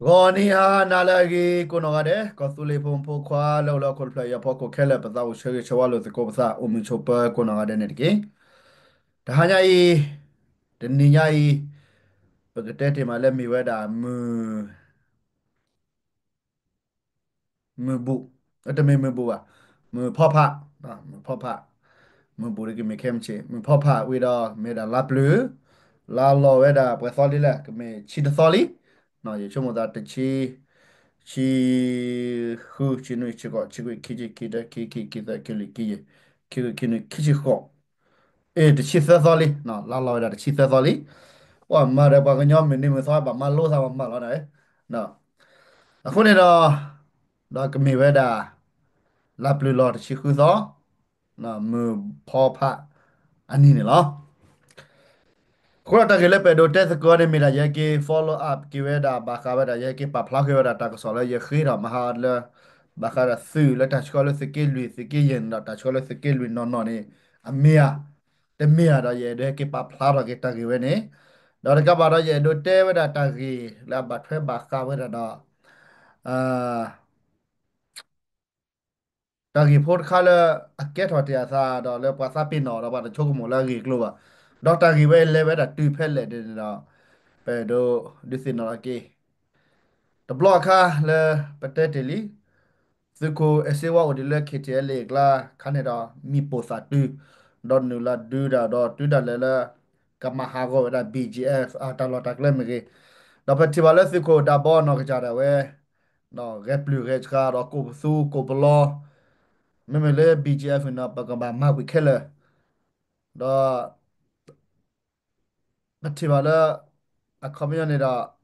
ဂီၤနံၤဟါနၤလၢအဂ့ၤ ကိးနီၢ်ဂၤဒဲး ကီၢ်သူလ့ၤဖိမုၣ်ဖိခွါလၢအိၣ်လၢဟီၣ်ခိၣ်တဖျၢၣ်အံၤအဖီခိၣ်ခဲလၢာ် ပသးအိၣ်ဆၢဂ့ၤဆၢဝါလိာ်သကိးပသး အိၣ်မုာ်ဆိးပၢၤကိးနီၢ်ဂၤဒဲးန့ၣ်တက့ၢ်. တဟါညါအံၤ, တနံၤညါအံၤ, ပကတဲတ့ၢ်မးလၢမ့ၢ်ဝဲဒၣ်မုၢ် မုၢ်ဘူၣ်, တမ့ၢ်မုၢ်ဘူၣ်ဘၣ်, မုၢ်ဖီဖး, မုၢ်ဖီဖး, မုၢ်ဘူၣ်ဒ်ကမ့ၢ်ခဲမုၢ်ဆ့ၣ်, မုၢ်ဖီဖးဝံၤဒီး မ့ၢ်ဒၣ်လါပျုၤ, လါလီၤဝဲဒၣ်ပှဲၤသီလံလဲၣ်, ကမ့ၢ်ဆံတသီလံ, ယဆိကမိၣ်သးတဆံ, ဆံ, ဃု, ဆံနွံ, ဆံဃိး, ဆံခွံ, ခံဆံ, ခံတၢ, ခံခံ, ခံသၢ, ခံလွံၢ်, ခံယဲၢ်, ခံဃု, ခံနွံ, ခံဆံဃိး, အ့ၣ် တဆံသၢသီလံ, လါလီၤဝဲဒၣ်တဆံသၢသီလံ, ပှၤမၤဒီးပှၤကညီမုၢ်နံၤမုၢ်သီဘၣ်မၤလိသးပှၤမၤလီၤနၤ, အဃိန့ၣ်ဒီး, ဒီးကမ့ၢ်ဝဲဒၣ် လါပျုၤလီၤတဆံဃုသီ, မုၢ်ဖီဖးအနံၤန့ၣ်လီၤ. အဃိဒီးတၢ်ဂ့ၢ်လၢပအဲၣ်ဒိးတဲသကိးန့ၣ်မ့ၢ်ဒၣ် ယဟဲက့ၤ follow up က့ၤဝဲဒၣ်ဘၣ်ဃးဝဲဒၣ် ယဟဲက့ၤပာ်ဖျါဃုာ်ဝဲဒၣ်တၢ်ကစီၣ်လၢယဃ့ထီၣ်မဟါလၢ ဘၣ်ဃးဒီးသုးလၢတၢ်ဆှၢလၢသုးက့လွံၢ် သုးက့ယဲၢ်န့ၣ်ဒီး တၢ်ဆှၢလၢသုးက့လွံၢ်နီၢ်နီၢ်န့ၣ် အမ့ၢ်ဧါ, တမ့ၢ်ဧါဒီး ယအဲၣ်ဒိးဟဲက့ၤပာ်ဖျါထီၣ်က့ၤတၢ်ဂ့ၢ်ဝဲန့ၣ်, ဒီးတကးဘၣ်ဒီး ယအဲၣ်ဒိးတဲဝဲဒၣ်တၢ်ဂ့ၢ်လၢအဘၣ်ထွဲဘၣ်ဃးဝဲဒၣ်ဒီး တၢ်ဂ့ၢ်ဖိတခါလၢအကဲထီၣ်တ့ၢ်အသးဒီးလၢပှၤသးပ့ၤနီၣ်ဒီးပှၤတဆိကမိၣ်လၢအဂ့ၢ်အကျိၤဘၣ်, ဒီးတၢ်ဂ့ၢ်ဝဲလဲၤဝဲဒၣ်တုၤဖဲလဲၣ်န့ၣ်ဒီး ပအဲၣ်ဒိးဒုးသ့ၣ်နီၣ်ထီၣ်က့ၤ, တဘျီအခါလၢပတဲတ့ၢ်လံ, သုးခိၣ်အဲၣ်စ့ဝါအိၣ်ဒံးလၢ KTLA အကျါခါန့ၣ်ဒီး မံပိာ်သးတုၤ, ဒီးနုာ်လီၤဒုးတၢ်ဒီးတုၤဒၣ်လဲာ်လၢ ကမၤဟးဂီၤဝဲဒၣ် BGF အတၢ်လီၢ်တၢ်ကျဲမ့ၢ်ဂ့ၤ, ဒီးပထံၣ်ဘၣ်လၢသုးခိၣ်ဒးဘီနီၢ်ကစၢ်ဒၣ်ဝဲ ဂဲၤပျုၢ်ဂဲၤဆှးဒီးကိးပသူကိးပလီ, မ့မ့ၢ်လၢ BGF န့ၣ်ဒီး ပကဘၣ်မၤကွံာ်ခဲလၢာ်, ဒီး ပထံၣ်ဘၣ်လၢ အခီပညီန့ၣ်ဒီး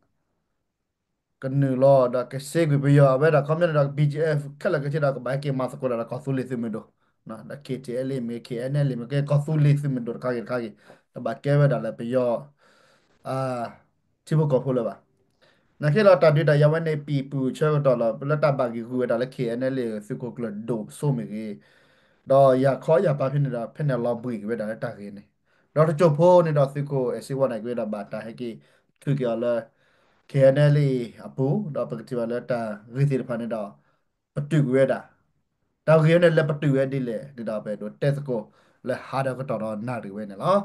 ကနုာ်လီၤဒီးကစ့ကွံာ်ပယီၤအဝဲဒၣ် အခီပညီန့ၣ်ဒီး BGF ခဲလၢာ်ခဲဆ့ဒီး ကဘၣ်ဟဲက့ၤမၤသကိးတၢ်ဒီးကီၢ်သူလ့ၤသုးမုၢ်ဒိၣ်, ဒီး KTLA မ့ၢ်ဂ့ၤ KNLA မ့ၢ်ဂ့ၤ ကီၢ်သူလ့ၤသုးမုၢ်ဒိၣ်တခါဂ့ၤတခါဂ့ၤ, ကဘၣ်ကဲဝဲဒၣ်လၢပယီၤ ထံဖိကီၢ်ဖိလၢၤဘၣ်. နာ်က့ဒီးတၢ်ဒုးတၢ်ယၤဝဲန့ၣ် ပံာ်ပူၤဆၢကတီၢ်လီၤ လၢတၢ်ဘၣ်ဂံာ်ဂူာ်ဝဲဒၣ်လၢ KNLA သုးခိၣ်ကျၢၢ်ဒိၣ်စိမ့ၢ်ဂ့ၤ, ဒီးယၤခီယၤပၤဖဲန့ၣ်ဒီး ဖဲန့ၣ်လီၤဘှံးက့ၤဝဲဒၣ်လၢတၢ်ဂ့ၢ်န့ၣ်, ဒီးတစိၢ်ဖိန့ၣ်ဒီးသုးခိၣ်အဲၣ်စ့ဝါန့ၣ်က့ၤဝဲဒၣ်ဘၣ်တၢ်ဟဲက့ၤထုးက့ၤအီၤလၢ KNLA အပူၤ, ဒီးပကထံၣ်ဘၣ်လၢတၢ်ဂ့ၢ်သ့ၣ်တဖၣ်န့ၣ်ဒီး ပတုာ်ကွံာ်ဝဲဒၣ်, တၢ်ဂ့ၢ်ဝဲန့ၣ်လၢပတုာ်ဝဲဒ်လဲၣ်န့ၣ်ဒီး ပအဲၣ်ဒိးတဲသကိးလၢဟါဒီကတီၢ်ဒီးနၣ်ရံၣ်ဝဲန့ၣ်လီၤ.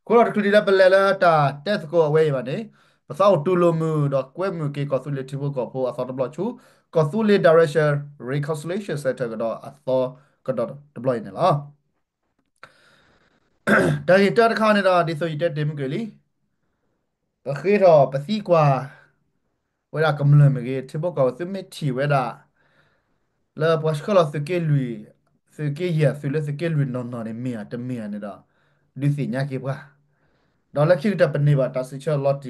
အဃိဒီးတချုးဒံးလၢပလဲၤလၢတၢ်တဲသကိးအဝဲအံၤဘၣ်န့ၣ်, ပသးအိၣ်တူၢ်လိာ်မုာ်ဒီးကွဲမုာ်က့ၤကီၢ်သူလ့ၤထံဖိကီၢ်ဖိအသီတဘျီဆူ ကီၢ်သူလ့ၤ Direction Reconciliation Centre ကဒီးအသီကဒီးတဘျီအံၤန့ၣ်လီၤ. တၢ်ဂ့ၢ်တၢတခါန့ၣ်ဒီး ဒ်သိးယတဲတ့ၢ်မုၢ်က့ၤလံ, ပဃ့ထီၣ်ပသံကွၢ် ဝဲဒၣ်ကမျၢၢ်မ့ၢ်ဂ့ၤ ထံဖိကီၢ်ဖိသုမ့ၢ်ထံၣ်ဝဲဒၣ် လၢပှၤဆှၢလီၤသုးက့လွံၢ်, သုးက့ယဲၢ်သုးလၢသုးက့လွံၢ်နီၢ်နီၢ်န့ၣ် မ့ၢ်ဧါတမ့ၢ်ဧါန့ၣ်ဒီး ဒုးသ့ၣ်ညါက့ၤပှၤ, ဒီးလၢခံကတၢၢ်ပန့ၢ်ဘၣ်တၢ်စံးဆၢလီၤ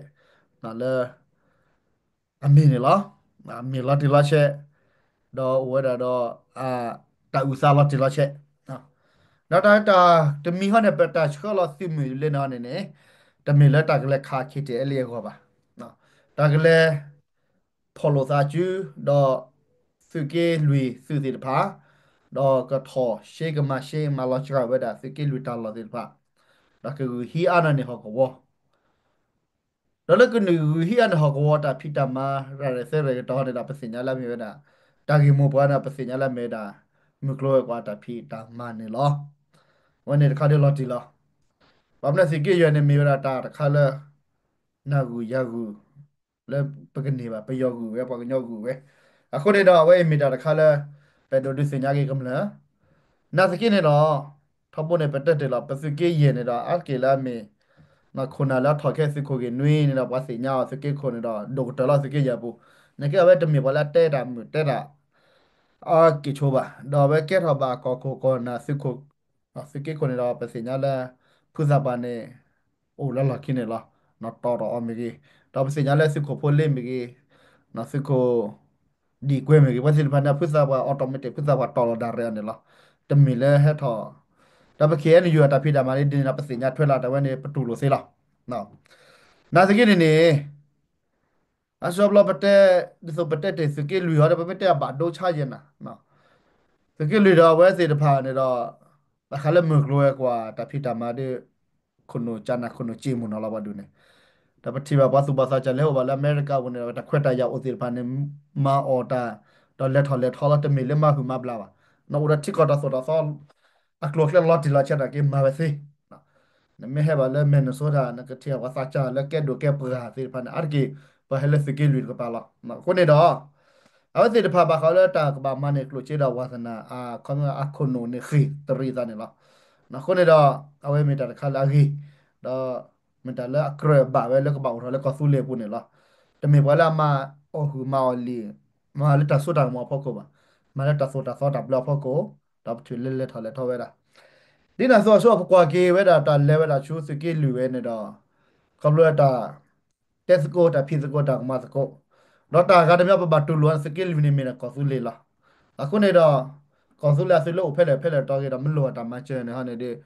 တံၢ်လီၤဆဲး လၢ အမ့ၢ်န့ၣ်လီၤ. အမ့ၢ်လီၤတံၢ်လီၤဆဲး, ဒီးအိၣ်ဝဲဒၣ်ဒီး တၢ်အုၣ်သးလီၤတံၢ်လီၤဆဲး, ဒီးတၢ်တမံၤဟီန့ၣ် ပတၢ်ဆှၢလီၤသုးမုၢ်လၢန့ၣ်န့ၣ် တမ့ၢ်လၢတၢ်ကလဲၤခး KTLA အဂီၢ်ဘၣ်. တၢ်ကလဲၤ ဖီၣ်လိာ်သးစု ဒီးသုးက့လွံၢ်သုးသ့ၣ်တဖၣ်, ဒီးကထီၣ်ရှ့ကမၤရှ့မၤလီၤစှၤဝဲဒၣ်သုးက့လွံၢ်တၢ်လီၢ်သ့ၣ်တဖၣ်, ဒီးကဂုာ်ဟံးအါန့ၢ်န့ၢ်ဟီၣ်ကဝီၤ ဒီးလၢကနုာ်ဂုာ်ဟံးအါန့ၢ်ဟီၣ်ကဝီၤတၢ်ဖံးတၢ်မၤ ရၤရဲၣ်သဲရဲၣ်ကတီၢ်န့ၣ်ဒီး ပသ့ၣ်ညါလၢအမ့ၢ်ဝဲဒၣ် တၢ်ဂ့ၢ်မိၢ်ပှၢ်န့ၣ် ပသ့ၣ်ညါလၢအမ့ၢ်ဝဲဒၣ် မုၢ်ကျိၤဝဲၤကွာ်တၢ်ဖံးတၢ်မၤန့ၣ်လီၤ. အဝဲန့ၣ်တခါဒ်လီၤတံၢ်လီၤ. ဘၣ်မနုၤသုးက့ယဲၢ်န့ၣ်မ့ၢ်ဝဲဒၣ်တၢ်တခါလၢ နၢ်ဂုာ်ယၤဂုာ် လၢပကန့ၢ်ဘၣ် ပယီၤဂုာ်ဝဲ ပှၤကညီဂုာ်ဝဲ, အဃိန့ၣ်ဒီး အဝဲအံၤမ့ၢ်တၢ်တခါလၢ ပအဲၣ်ဒိးဒုးသ့ၣ်ညါက့ၤကမျၢၢ် နာ်သက့န့ၣ်ဒီး ထီဘိန့ၣ် ပတဲတ့ၢ်လီၤ ပသုးက့ယဲၢ်န့ၣ်ဒီး အါတက့ၢ်လၢအမ့ၢ် ခိၣ်နၢ်လၢအထီၣ်ခဲသုးခိၣ်ဂ့ၢ်နွံန့ၣ်ဒီး ပှၤသ့ၣ်ညါအီၤသုးက့ခိၣ်န့ၣ်ဒီး ဒိၣ်ကတၢၢ်လၢသုးက့ယဲၢ်အပူၤ, နာ်က့အဝဲတမ့ၢ်ပှၤလၢအတဲတၢ်မုာ်တဲတၢ် အက့ၢ်ဆိဘၣ်, ဒီးအဝဲကဲထီၣ်ဘၣ်ကီၢ်ခိၣ်ကီၢ်နၢ်သုးခိၣ်, သုးက့ခိၣ်န့ၣ်ဒီး ပသ့ၣ်ညါလၢ ဖုသးပှၢ်န့ၣ် အိၣ်လၢလီၢ်ခံန့ၣ်လီၤ, နီၢ်တီၢ်ထီၣ်အီၤမ့ၢ်ဂ့ၤ, ဒီးပသ့ၣ်ညါလၢသုးခိၣ်ဖိလ့မ့ၢ်ဂ့ၤ, သုးခိၣ် ဒံၣ်ကွဲမ့ၢ်ဂ့ၤ, ပှၤသ့ၣ်တဖၣ်န့ၣ် ဖုသးပှၢ် automatic ဖုသးပှၢ်တီၢ်လီၤဒၣ်ရဲၣ်အီၤန့ၣ်လီၤ. တမ့ၢ်လၢဟဲထီၣ်, ဒီးပ KNU အတၢ်ဖံးတၢ်မၤလံဒ်န့ၣ်ဒီး ပသ့ၣ်ညါထွဲလၢ်တၢ်ဝဲန့ၣ် ပတူၢ်လိာ်သ့လီၤ. နာ်သက့န့ၣ်န့ၣ် အစီဘျီပတဲ, ဒ်သိးပတဲတ့ၢ်သုးက့လွံၢ်အီၤဒီး ပမ့ၢ်တဲအဘၣ်ဒိဆါယဲၢ်နၤ, သုးက့လွံၢ်ဒီးအဝဲသ့ၣ်တဖၣ်န့ၣ်ဒီး ဘၣ်ဃးလၢမုၢ်ကျိၤဝဲၤကွာ်တၢ်ဖံးတၢ်မၤဒီး ခိၣ်နူာ်ကၠနၢ်ခိၣ်နူာ်ကၠ့မုၢ်နီၤလီၤပှၤဒုးန့ၣ်, ဒီးပထံၣ်ဘၣ်ပှၤသူၣ်ဘီၣ်သးစၢ်လၢဟဲအိၣ်ဘၣ်လၢအမဲရကၤအပူၤန့ၣ်ဒီး တၢ်ခွဲးတၢ်ယာ်အိၣ်သ့ၣ်တဖၣ်န့ၣ် မၤအီၣ်တၢ် ဒီးလဲၤထီၣ်လဲၤထီလီၤ တမ့ၢ်လၢမၤဟုၣ်မၤဘျါဘၣ်. အိၣ်ဒီးထံကီၢ်တၢ်သိၣ်တၢ်သီ အကျိၤအကျဲလီၤတံၢ်လီၤဆဲးတၢ်က့ၤမၤဝဲသ့ နမ့ၢ်ဟဲဘၣ်လၢ Minnesota နကထံၣ်ပှၤသးစၢ်လၢကဲဒိၣ်ကဲပှၢ်သ့ၣ်တဖၣ်န့ၣ် အါတက့ၢ် ပှၤဟဲလၢသုးက့လွံၢ်တကပၤလီၤ. အဃိန့ၣ်ဒီး အဝဲသ့ၣ်တဖၣ်ဘၣ်ဃးလၢတၢ်ကဘၣ်မၤန့ၢ်ကျိၣ်စ့ဒီး ဝါသနာ အခီပညီအခိၣ်နူာ်န့ၣ်ဃ့ၢ်တရံးအသးန့ၣ်လီၤ. အဃိန့ၣ်ဒီး အဝဲမ့ၢ်တၢ်တခါလၢအဂ့ၤ ဒီးမ့ၢ်တၢ်လၢအကြၢးဘၣ်ဝဲလၢကဘၣ်အိၣ်ထီၣ်လၢကီၢ်သူလ့ၤအပူၤန့ၣ်လီၤ. တမ့ၢ်ပှၤလၢအမၤအီၣ်ဟုၣ်မၤအီၣ်လံာ် မၤလၢတၢ်စိတၢ်ကမီၤအဖီခိၣ်ဘၣ်. မၤလၢတၢ်သိၣ်တၢ်သီတၢ်ဘျၢအဖီခိၣ် ဒီးပထံၣ်လၢလဲၤထီၣ်လဲၤထီဝဲဒၣ် ဒ်န့ၣ်အသိးအဆိ ပကွၢ်က့ၤဝဲဒၣ်တၢ်လဲၤဝဲဒၣ်ဆူသုးက့လွံၢ်ဝဲန့ၣ်ဒီး ခီဖျိတၢ် တဲသကိးတၢ်ဖံးသကိးတၢ်ကမၤသကိး ဒီးတၢ်ဂၤတမံၤပဘၣ်တူၢ်လိာ် သုးက့လွံၢ်န့ၣ်မ့ၢ်ဒၣ်ကီၢ်သူလ့ၤလီၤ. အဃိန့ၣ်ဒီး ကီၢ်သူလ့ၤအသုးလၢအိၣ်ဖဲလဲၣ်ဖဲလဲၣ်တီဂ့ၤဒီး မ့ၢ်လိၣ်ဘၣ်တၢ်မၤစၢၤန့ၣ်ဟီန့ၣ်ဒီး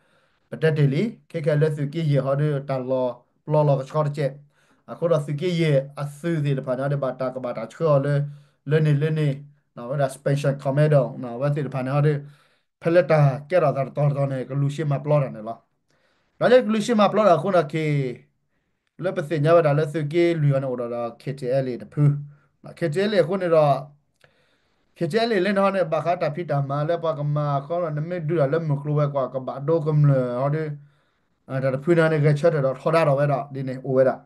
ပတဲတ့ၢ်လံ ခဲခဲလၢသုးက့ယဲၢ်ဟီဒီး တၢ်လီၤပျီလီၤကဆှီတကဲး အဃိဒီးသုးက့ယဲၢ်အသုးသ့ၣ်တဖၣ်န့ၣ်ဒီး ဘၣ်တၢ်ကဘၣ်တၢ်ဆှၢအီၤလၢ လၢန့ၣ်လၢန့ၣ် ဝဲဒၣ် special commando ဝဲသ့ၣ်တဖၣ်န့ၣ်ဟီဒီး ဖဲလၢတၢ်ကဲထီၣ်သးတတီၤတတီၤန့ၣ် ကလူၤရှ့မၤပျီတၢ်န့ၣ်လီၤ. ဒီးလၢကလူၤရှ့မၤပျီတၢ်အဃိန့ၣ် က့ၤ လၢပသ့ၣ်ညါဝဲဒၣ်လၢသုးက့လွံၢ်အီၤန့ၣ် အိၣ်ဒီးဒီး K T L A တဖု K T L A အဃိန့ၣ်ဒီး K T L A လၢန့ၣ်ဟီန့ၣ် ဘၣ်ဃးတၢ်ဖံးတၢ်မၤလၢပှၤကမၤအဃိဒီး နမ့ၢ်ဒုးတၢ်လၢမုၢ်ကျိၤဝဲၤကွာ် ကဘၣ်ဒိကမျၢၢ်ဟီဒီး တၢ်တဖုန့ၣ်န့ၣ် ဂဲၤဆၢထၢၣ်ဒီးထီဒါထီၣ်ဝဲဒၣ် ဒ်န့ၣ်အိၣ်ဝဲဒၣ်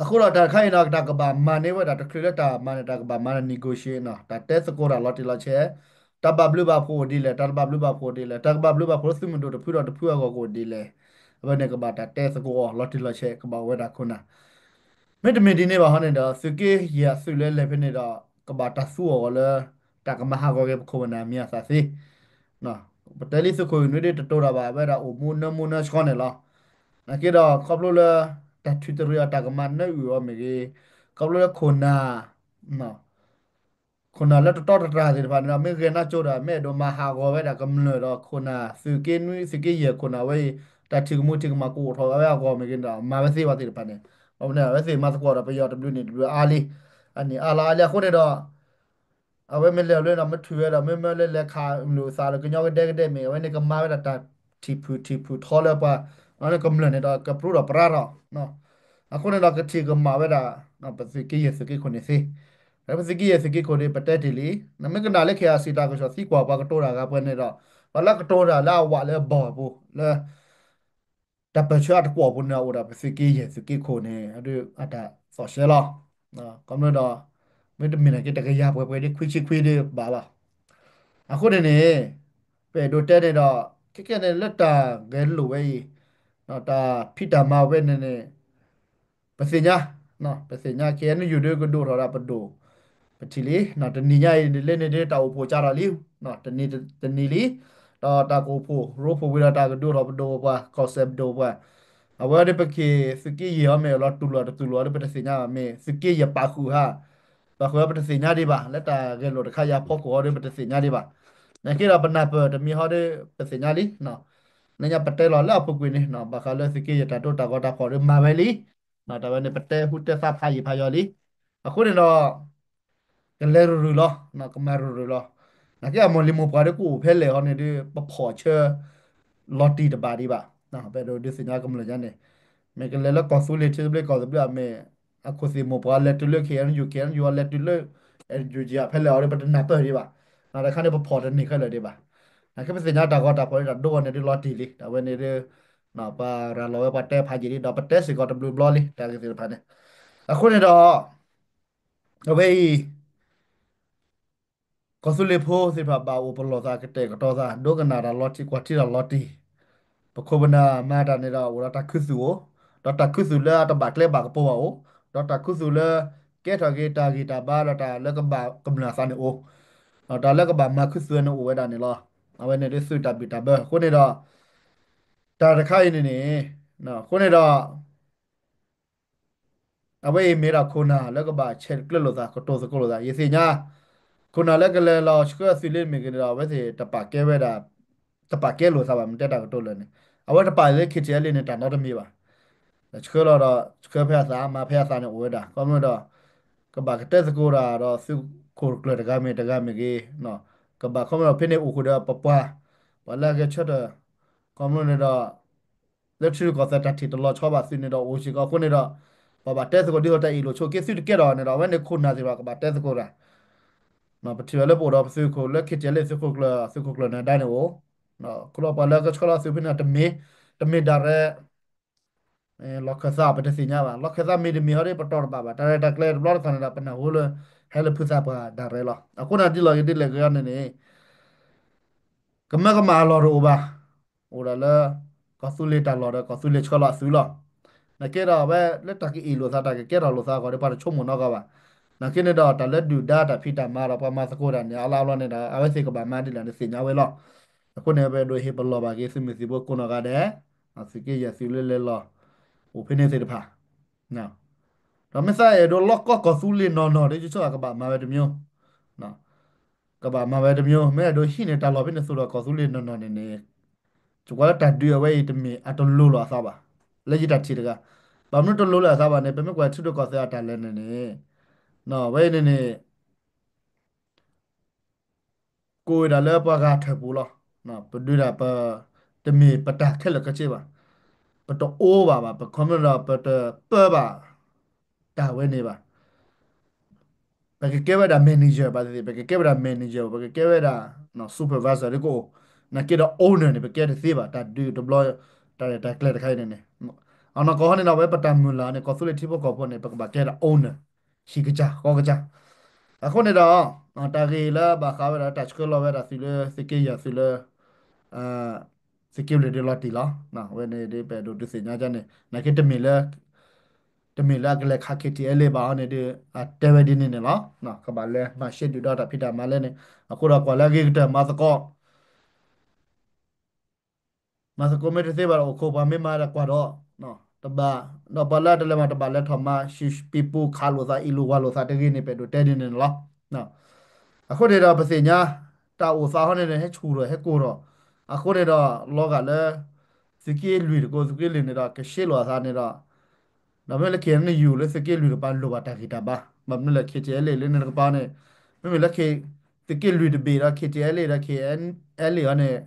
အဃိဒီးတၢ်တခါအံၤန့ၣ် တၢ်ကဘၣ်မၤန့ၢ်ဝဲဒၣ် တချုးလၢတၢ်မၤန့ၣ် တၢ်ကဘၣ်မၤန့ၢ် negotiate န့ၣ် တၢ်တဲသကိးတၢ်လီၤတံၢ်လီၤဆဲး တၢ်ဘၣ်ဘျုးဘၣ်ဖှိၣ်အိၣ်ဒ်လဲၣ် တၢ်တဘၣ်ဘျုးဘၣ်ဖှိၣ်လၢသုးမုၢ်ဒိၣ်တဖုဒီးတဖုအဂီၢ်ကအိၣ်ဒ်လဲၣ် အဝဲန့ၣ်ကဘၣ်တၢ်တဲသကိးအီၤလီၤတံၢ်လီၤဆဲး ကဘၣ်အိၣ်ဝဲဒၣ်ခိၣ်နၢ် မ့တမ့ၢ်ဒ်န့ၣ်ဘၣ်ဟီန့ၣ်ဒီး သုးက့ယဲၢ်အသုးလၢလဲၤဖဲန့ၣ်ဒီး ကဘၣ်တၢ်သူအီၤလၢ တၢ်ကမၤဟးဂီၤက့ၤပခိၣ်ပနၢ်မံၤအသးသ့ ပတဲလံသုးခိၣ်အံၤနွံဒ်တတိၤတၢ်ဘၣ် အဝဲဒၣ်အိၣ်မူနၢမူနၢဆှီန့ၣ်လီၤ. နာ်က့ဒီးခီဖျိလၢ တၢ်ထုးတရံးအီၤတၢ်ကမၤနၢအုၣ်အီၤမ့ၢ်ဂ့ၤ, ခီဖျိလၢခိၣ်နၢ် ခိၣ်နၢ်လၢတတီတတြၢ်သ့ၣ်တဖၣ်န့ၣ်ဒီး မ့ၢ်ဂဲၤနါကၠိဒီး မ့ၢ်အဲၣ်ဒိးမၤဟးဂီၤဝဲဒၣ်ကမျၢၢ်ဒီးခိၣ်နၢ် သုးက့နွံ သုးက့ယဲၢ်ခိၣ်နၢ်ဝဲအံၤ တၢ်ထံၣ်ကမူထံၣ်ကမၣ်ကအိၣ်ထီၣ်ဝဲအဂီၢ်မ့ၢ်ဂ့ၤဒီး မၤဝဲသ့ဝဲသ့ၣ်တဖၣ်န့ၣ် အဝဲသ့ၣ်မၤသကိးဒီးပယီၤတဘျုးန့ၣ်တဘျုးအါလံ အနံၣ်အါလါအါလံ အဃိန့ၣ်ဒီး အဝဲမ့ၢ်လဲၤလၢဒီးမ့ၢ်ထုးဝဲဒီး မ့မ့ၢ်လၢလဲၤခးလိာ်သးဒီးကညီကဒဲကဒဲမ့ၢ် အဝဲန့ၣ်ကမၤဝဲဒၣ်တၢ်ထံၣ်ဖုၣ်ထံၣ်ဖုၣ်ထီလၢပှၤ ကမျၢၢ်န့ၣ်ဒီးကပြူဒီးပြါထီၣ် အဃိန့ၣ်ဒီးကထံၣ်ကမၣ်ဝဲဒၣ် ပသုးက့ယဲၢ်သုးက့ခိၣ်န့ၣ်သ့, ပသုးက့ယဲၢ်သုးက့ခိၣ်န့ၣ် ပတဲတ့ၢ်လံ, နမ့ၢ်ကနၣ်လၢ KIC တၢ်ကစီၣ်သံကွၢ်ပှၤကတိၤတၢ်ဂၤပှဲၤန့ၣ်ဒီး ပှၤလၢကတိၤတၢ်လၢအဝးလၢအဘီၢ်အပူၤ လၢ တၢ်ပၢၢ်ဆၢအတကွီၢ်ပူၤန့ၣ် အိၣ်ဒီးပသုးက့ယဲၢ်သုးက့ခိၣ်န့ၣ် အတၢ်သီၣ်ရှဲလီၤ. ကမျၢၢ်ဒီး မ့တမ့ၢ်န့ၣ်က့တကယၤပှဲၤပှဲၤဒ်ခွံဆံခွံဒ်ဘၣ်လီၤ. အဃိန့ၣ်န့ၣ် ပအဲၣ်ဒိးတဲန့ၣ်ဒီး ခဲကဲန့ၣ်လၢတၢ်ဂဲၤလိာ်ဝဲအံၤ တၢ်ဖံးတၢ်မၤဝဲန့ၣ်န့ၣ် ပသ့ၣ်ညါ, ပသ့ၣ်ညါ KNU ဒ်ကဒိၣ်ထီၣ်ဒၣ်ပဒိၣ် ပထံၣ်လံ, တနံၤညါအံၤလၢန့ၣ်ဒ်တၢ်အိၣ်ဖှိၣ်ကၢထီၣ်လံ, တနံၤလံ, ဒီးတၢ်ကအိၣ်ဖှိၣ်ရိဖှိၣ်ဝံၤဒီးတၢ်ကဒိၣ်ထီၣ်ပဒိၣ်ပပှၢ် ကီၢ်စဲၣ်ပဒိၣ်ပပှၢ်, အဝဲဒ်ပက့ၤသုးက့ယဲၢ်အီၤမ့ၢ်အလီၤတူၢ်လိာ်တတူၢ်လိာ်ဒ်ပတသ့ၣ်ညါဘၣ်မ့ၢ် သုးက့ယဲၢ်ပာ်ဃုာ်ဟး, ပာ်ဃုာ်ဟးပတသ့ၣ်ညါဒံးဘၣ် လၢတၢ်ဂဲၤလိာ်တခါအံၤအဖီခိၣ်ဟီဒ်ပတသ့ၣ်ညါဒံးဘၣ်, နာ်က့ဒီးပနၢ်ပၢၢ်တမံၤဟီဒ်ပသ့ၣ်ညါလံ လၢညါပတဲလီၤလၢအပူၤကွံာ်န့ၣ် ဘၣ်ဃးလၢသုးက့ယဲၢ်တၢ်ဒိတၢ်ဂီၤတၢ်ဖီၣ်ဒီးမၤဝဲလံ, တၢ်ဝဲန့ၣ်ပတဲဟူတဲသါဖးယံာ်ဖးယီၤလံ, အဃိန့ၣ်ဒီး ကလဲၤရုၢ်ရုၢ်လီၤ, ကမၤရုၢ်ရုၢ်လီၤ, နာ်က့အမိၢ်လံၤမိၢ်ပှၢ်ဒ်ကအိၣ်ဖဲလဲၣ်ဟီန့ၣ်ဒ် ပဖီၣ်ဆၢ လီၤတံၢ်တဘၣ်ဒံးဘၣ်, ပအဲၣ်ဒိးဒုးသ့ၣ်ညါကမျၢၢ်ညါန့ၣ်, မ့ၢ်ကလဲၤလၢကီၢ်သူလ့ၤထံသဘျ့ကီၢ်သဘျ့အမ့ၢ် အခိၣ်သ့ၣ်မိၢ်ပှၢ်လဲၤတုၤလၢ KNU, KNU အီၤလဲၤတုၤလၢ NUG အဖဲလဲၣ်အီၤဒ်ပတနၢ်ပၢၢ်ဒံးဘၣ်, တၢ်တခါန့ၣ်ပဖီၣ်တန့ၢ်ခဲလၢာ်ဒံးဘၣ်, နာ်က့ပသ့ၣ်ညါတၢ်ဂီၤတၢ်ဖီၣ်ဒ်တၢ်ဒိအီၤန့ၣ်ဒ်လီၤတံၢ်လံ, တၢ်ဝဲန့ၣ်ဒ် ပှၤရၤလီၤဝဲပှၤတဲဖးယံာ်လံ ဒီးပတဲစ့ၢ်ကီးတဘျုးဘျီလံ တၢ်ဂ့ၢ်သ့ၣ်တဖၣ်န့ၣ်, အဃိန့ၣ်ဒီး အဝဲအံၤ ကီၢ်သူလ့ၤဖိသ့ၣ်တဖၣ်ဘၣ်အိၣ်ပလီၢ်သးကတဲာ်ကတီၤသး ဒိကနၣ်တၢ်လီၤတံၢ်ကွၢ်ထံတၢ်လီၤတံၢ်, ပခိၣ်ပနၢ်မၤတၢ်န့ၣ်ဒီးအိၣ်ဒီးတၢ်ခူသူၣ်အိၣ်, ဒီးတၢ်ခူသူၣ်လၢအတဘၣ်ကျဲဘၣ်ကပိာ်ဘၣ်အိၣ်, ဒီးတၢ်ခူသူၣ်လၢ ကဲထီၣ်က့ၤတၢ်ဂံၢ်တၢ်ဘါဒီးတၢ်လၢကဘၣ်ကမျၢၢ်အသးန့ၣ်အိၣ်, တၢ်လၢကဘၣ်မၤခူသူၣ်ဝဲန့ၣ်အိၣ်ဝဲဒၣ်န့ၣ်လီၤ. အဝဲန့ၣ်ဒ်သုးတၢ်ဘံၣ်တၢ်ဘၢ အဃိန့ၣ်ဒီး တၢ်တခါအံၤန့ၣ်န့ၣ် အဃိန့ၣ်ဒီး အဝဲအံၤမ့ၢ်ဒၣ်ခိၣ်နၢ်လၢကဘၣ်ဆဲးကျၢလိာ်သး ကတိၤသကိးလိာ်သး ယသ့ၣ်ညါ, ခိၣ်နၢ်လၢကလဲၤလီၤဆှၢအသုးလ့ၤမ့ၢ်ဂ့ၤန့ၣ်ဒီး အဝဲသ့ၣ်တပာ်ကဲဝဲဒၣ် တပာ်ကဲလိာ်သးဘၣ် မ့ၢ်တဲတၢ်ကတိၤလၢာ်န့ၣ် အဝဲတပာ်လၢ KTLA န့ၣ် တၢ်နီတမံၤဘၣ်, ဆှၢလီၤဒီး ဆှၢဖဲအသး မၤဖဲအသးန့ၣ်အိၣ်ဝဲဒၣ် ခီဖျိဒီး ကဘၣ်ကတဲသကိးတၢ်ဒီးသုးခိၣ်ကျၢၢ်တဂၤမ့ၢ်တဂၤမ့ၢ်ဂ့ၤ, ကဘၣ်ခီဖျိဒီးဖဲန့ၣ်အိၣ်ဃုာ်ဒီးပပှၤ ပှၤလၢအဂဲၤဆၢထၢၣ် ခီဖျိန့ၣ်ဒီး လၢထံရူၢ်ကီၢ်သဲးတၢ်ထံၣ်တလီၤဆီဘၣ်သုန့ၣ်ဒီးအိၣ်စ့ၢ်ကီးအဃိန့ၣ်ဒီး ပဘၣ်တဲသကိးဒ်သိးတၢ်အ့ၣ်လိာ်ဆိးက့သုတကဲထီၣ်န့ၣ်ဒီး အဝဲန့ၣ်ခိၣ်နၢ်သ့ၣ်တဖၣ်ကဘၣ်တဲသကိးတၢ် ပထံၣ်ဘၣ်လၢပအိၣ်ဒီးပသုးခိၣ်လၢ ခ့ၣ်ကၠဲလ့ၣ် သုးခိၣ်ကျၢၢ် သုးခိၣ်ကျၢၢ်နၢၤဒါန့ၣ်အိၣ်, ခီဖျိပှၤလၢကဆှၢလီၤသုးဖဲန့ၣ်တမ့ၢ်, တမ့ၢ်ဒၣ်ရဲ လီၢ်ခၢၣ်သးပတသ့ၣ်ညါဘၣ်, လီၢ်ခၢၣ်သးမ့ၢ်တမ့ၢ်ဟီဒီး ပတီၢ်တဘၣ်ဘၣ်, တၢ်ရဲၣ်တၢ်ကျဲၤတဘျီတခီၣ်န့ၣ်ဒီး ပနၢ်ဟူလၢ ဟဲလၢဖုသးပှၢ်ဒၣ်ရဲၣ်လီၤ. အဃိန့ၣ်ဒ်လဲၣ်ဂ့ၤဒ်လဲၣ်ဂ့ၤန့ၣ်န့ၣ် ကမၢကမၣ်အလီၢ်တအိၣ်ဘၣ်, အိၣ်ဒၣ်လၢ ကီၢ်သူလ့ၤတၢ်လီၢ်ဒီးကီၢ်သူလ့ၤဆှၢလီၤအသုးလီၤ. နာ်က့ဒီးအဝဲလၢတၢ်ကအ့ၣ်လိာ်သး တၢ်ကကဲထီၣ်လိာ်သးအဂီၢ်ဒီး ပှၤတဆိကမိၣ်နီတဂၤဘၣ်. နာ်က့န့ၣ်ဒီးတၢ်လၢဒုၣ်ဒါတၢ်ဖံးတၢ်မၤဒီးပှၤမၤသကိးတၢ်န့ၣ် အါလၢအါဘျီန့ၣ်ဒီး အဝဲသ့ၣ်ကဘၣ်မၤဒ်လဲၣ်န့ၣ်သ့ၣ်ညါဝဲလီၤ. အဃိန့ၣ် ပအဲၣ်ဒိးဟ့ၣ်ပလီၢ်ဘၣ်က့ၤသုးမုၢ်သံၣ်ဘိကိးနီၢ်ဂၤဒဲး, သုးက့ယဲၢ်သုးလၢလဲၤလီၤ အိၣ်ဖဲန့ၣ်သ့ၣ်တဖၣ် ဒီးမ့ၢ်သးအဲၣ်ဒိးလီၢ်ကီၢ်ကီၢ်သူလ့ၤနီၢ်နီၢ်ဒီး ယဆိကမိၣ်ကဘၣ်မၤဝဲတမျိုး, ကဘၣ်မၤဝဲတမျိုး, မ့ၢ်အဲၣ်ဒိးဟံးန့ၢ်တၢ်လီၢ်ဖဲန့ၣ်သိးဒီးကီၢ်သူလ့ၤနီၢ်နီၢ်န့ၣ်န့ၣ်, ယကွၢ်လၢတၢ်ဒုးအဝဲအံၤတမ့ၢ်အတလိၤလိာ်အသးဘၣ်, လၢယတၢ်ထံၣ်တဂၤ, ဘၣ်မနုၤတလိၤလိာ်အသးဘၣ်န့ၣ် ပမ့ၢ်ကွၢ်ထံရူၢ်ကီၢ်သဲးအတၢ်လဲၤန့ၣ်န့ၣ်, ဝဲအံၤန့ၣ်န့ၣ် ကိးဝဲဒၣ်လၢပှၤဂၤထၢၣ်ပူၤလီၤ. ပဒုးဒၣ်ပ, တမ့ၢ်ပတၢ်ခဲလၢာ်ခဲဆ့ဘၣ်, ပတအိၣ်ဘၣ်ဘၣ်, ပခီမ့ၢ်ဒီးပတပၢဘၣ် တၢ်ဝဲန့ၣ်ဘၣ်. ပကကဲဝဲဒၣ် manager ဘၣ်သ့ၣ်သ့ၣ်, ပကကဲဝဲဒၣ် manager, ပကကဲဝဲဒၣ် supervisor ဒ်ကအိၣ်, နာ်က့ဒီး owner န့ၣ် ပကဲတသ့ဘၣ်, တၢ်ဒုးတဘျီ, တၢ်ရဲၣ်တၢ်ကျဲၤတခါအံၤန့ၣ်န့ၣ်, အနီၢ်ကီၢ်ဟီန့ၣ်ဒီး အဝဲပတၢ်မုၢ်လၢ်န့ၣ် ကီၢ်သူလ့ၤထံဖိကီၢ်ဖိန့ၣ် ပကဘၣ်ကဲဒၣ် owner, ဟံၣ်ကစၢ်ဃီကစၢ် အဃိန့ၣ်ဒီး တၢ်ဂ့ၢ်လၢဘၣ်ဃးဝဲဒၣ်တၢ်ဆှၢလီၤဝဲဒၣ်သုးလၢသုးက့ယဲၢ်သုးလၢ သုးက့လွံၢ်ဒ်လီၤတံၢ်လီၤ. ဝဲန့ၣ်ဒ်ပအဲၣ်ဒိးဒုးသ့ၣ်ညါကန့ၣ် နာ်က့တမ့ၢ်လၢ တမ့ၢ်လၢအကလဲၤခး KTLA ဘၣ်ဟီန့ၣ်ဒီး အတဲဝဲဒ်န့ၣ်န့ၣ်လီၤ. ကဘၣ်လဲၤမၤရှဲဒုၣ်ဒီးတၢ်ဖံးတၢ်မၤလဲၣ်န့ၣ် အဃိဒီးကွၢ်လၢအဂ့ၤကတၢၢ်မၤသကိး မၤသကိးမ့ၢ်တသ့ဘၣ်ဒီး အိၣ်ခိးပှၤမ့ၢ်မၤဒီးကွၢ်ဒီး တဘၣ်, ဒီးပှၤလၢတလဲၤမၤတဘၣ်လဲၤထီၣ်မၤ ဟံၣ်ပံၤပူၤခးလိာ်သး အ့ၣ်လိာ်ဝၤလိာ်သးတဂ့ၤန့ၣ် ပအဲၣ်ဒိးတဲဒ်န့ၣ်န့ၣ်လီၤ. အဃိန့ၣ်ဒီးပသ့ၣ်ညါ တၢ်အိၣ်သးဟီန့ၣ်န့ၣ် ဟဲဆူၣ်ထီၣ်ဟဲကိၢ်ထီၣ်, အဃိန့ၣ်ဒီး လီၤဂာ်လၢ သုးက့လွံၢ်တကိး သုးက့လွံၢ်န့ၣ်ဒီး ကရှဲလိာ်အသးန့ၣ်ဒီး ဒီးမ့ၢ်လၢ KNU လၢသုးက့လွံၢ်တကပၤ လိၣ်ဘၣ်တၢ်ဂံၢ်တၢ်ဘါ, ဘၣ်မနုၤလဲၣ် KTLA လၢန့ၣ်တကပၤန့ၣ် မ့မ့ၢ်လၢ သုးက့လွံၢ်တဘ့ၣ်ဒီး KTLA ဒီး KNLA အံၤန့ၣ်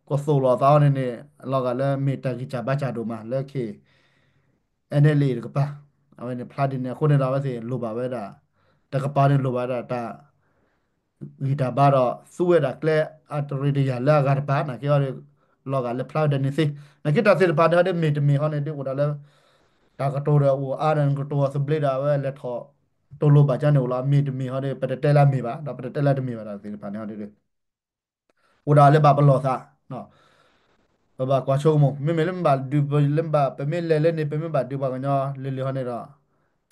ကသိၣ်လိာ်အသးအီၤန့ၣ်န့ၣ် လီၤဂာ်လၢမ့ၢ်တၢ်ဂံၢ်တၢ်ဘါစၢ်ဒိၣ်မးလၢ KNLA တကပၤ, အဝဲန့ၣ်ဖျါဒ်န့ၣ် အဃိန့ၣ်ဒီး အဝဲသ့ၣ်လိၣ်ဘၣ်ဝဲဒၣ် တကပၤန့ၣ်လိၣ်ဘၣ်ဝဲဒၣ်တၢ် ဂံၢ်တၢ်ဘါဒီး သူဝဲဒၣ်ကျဲအတရံးတယာ်လၢအဂၤတပၤ နာ်က့ဟီဒီး လီၤဂာ်လၢဖျါဝဲဒၣ်န့ၣ်သ့, နာ်က့တၢ်သ့ၣ်တဖၣ်န့ၣ်ဟီဒီး မ့ၢ်တမ့ၢ်ဟီန့ၣ် ဒ်အိၣ်ဒၣ်လၢ တၢ်ကတိၤဒီးအိၣ်အါဒီး ကတိၤသဘျ့ဒီး အဝဲလဲၤထီၣ်တိၢ်လိာ်ဘၣ်ကန့ၣ်အိၣ်လီၤ. မ့ၢ်တမ့ၢ်ဟီဒီး ပတတဲလၢအမ့ၢ်ဘၣ် ဒီးပတတဲလၢတမ့ၢ်ဘၣ် တၢ်သ့ၣ်တဖၣ်န့ၣ်ဟီဒီး အိၣ်ဒၣ်လၢဘၣ်ပလီၢ်သး ပဘၣ်ကွၢ်ဆိကမိၣ် မ့မ့ၢ်လၢဘၣ်ဒုး လၢဘၣ် ပမ့ၢ်လဲၤလၢန့ၣ် ပမ့ၢ်ဘၣ်ဒုးပှၤကညီလၢလၢဟီန့ၣ်ဒီး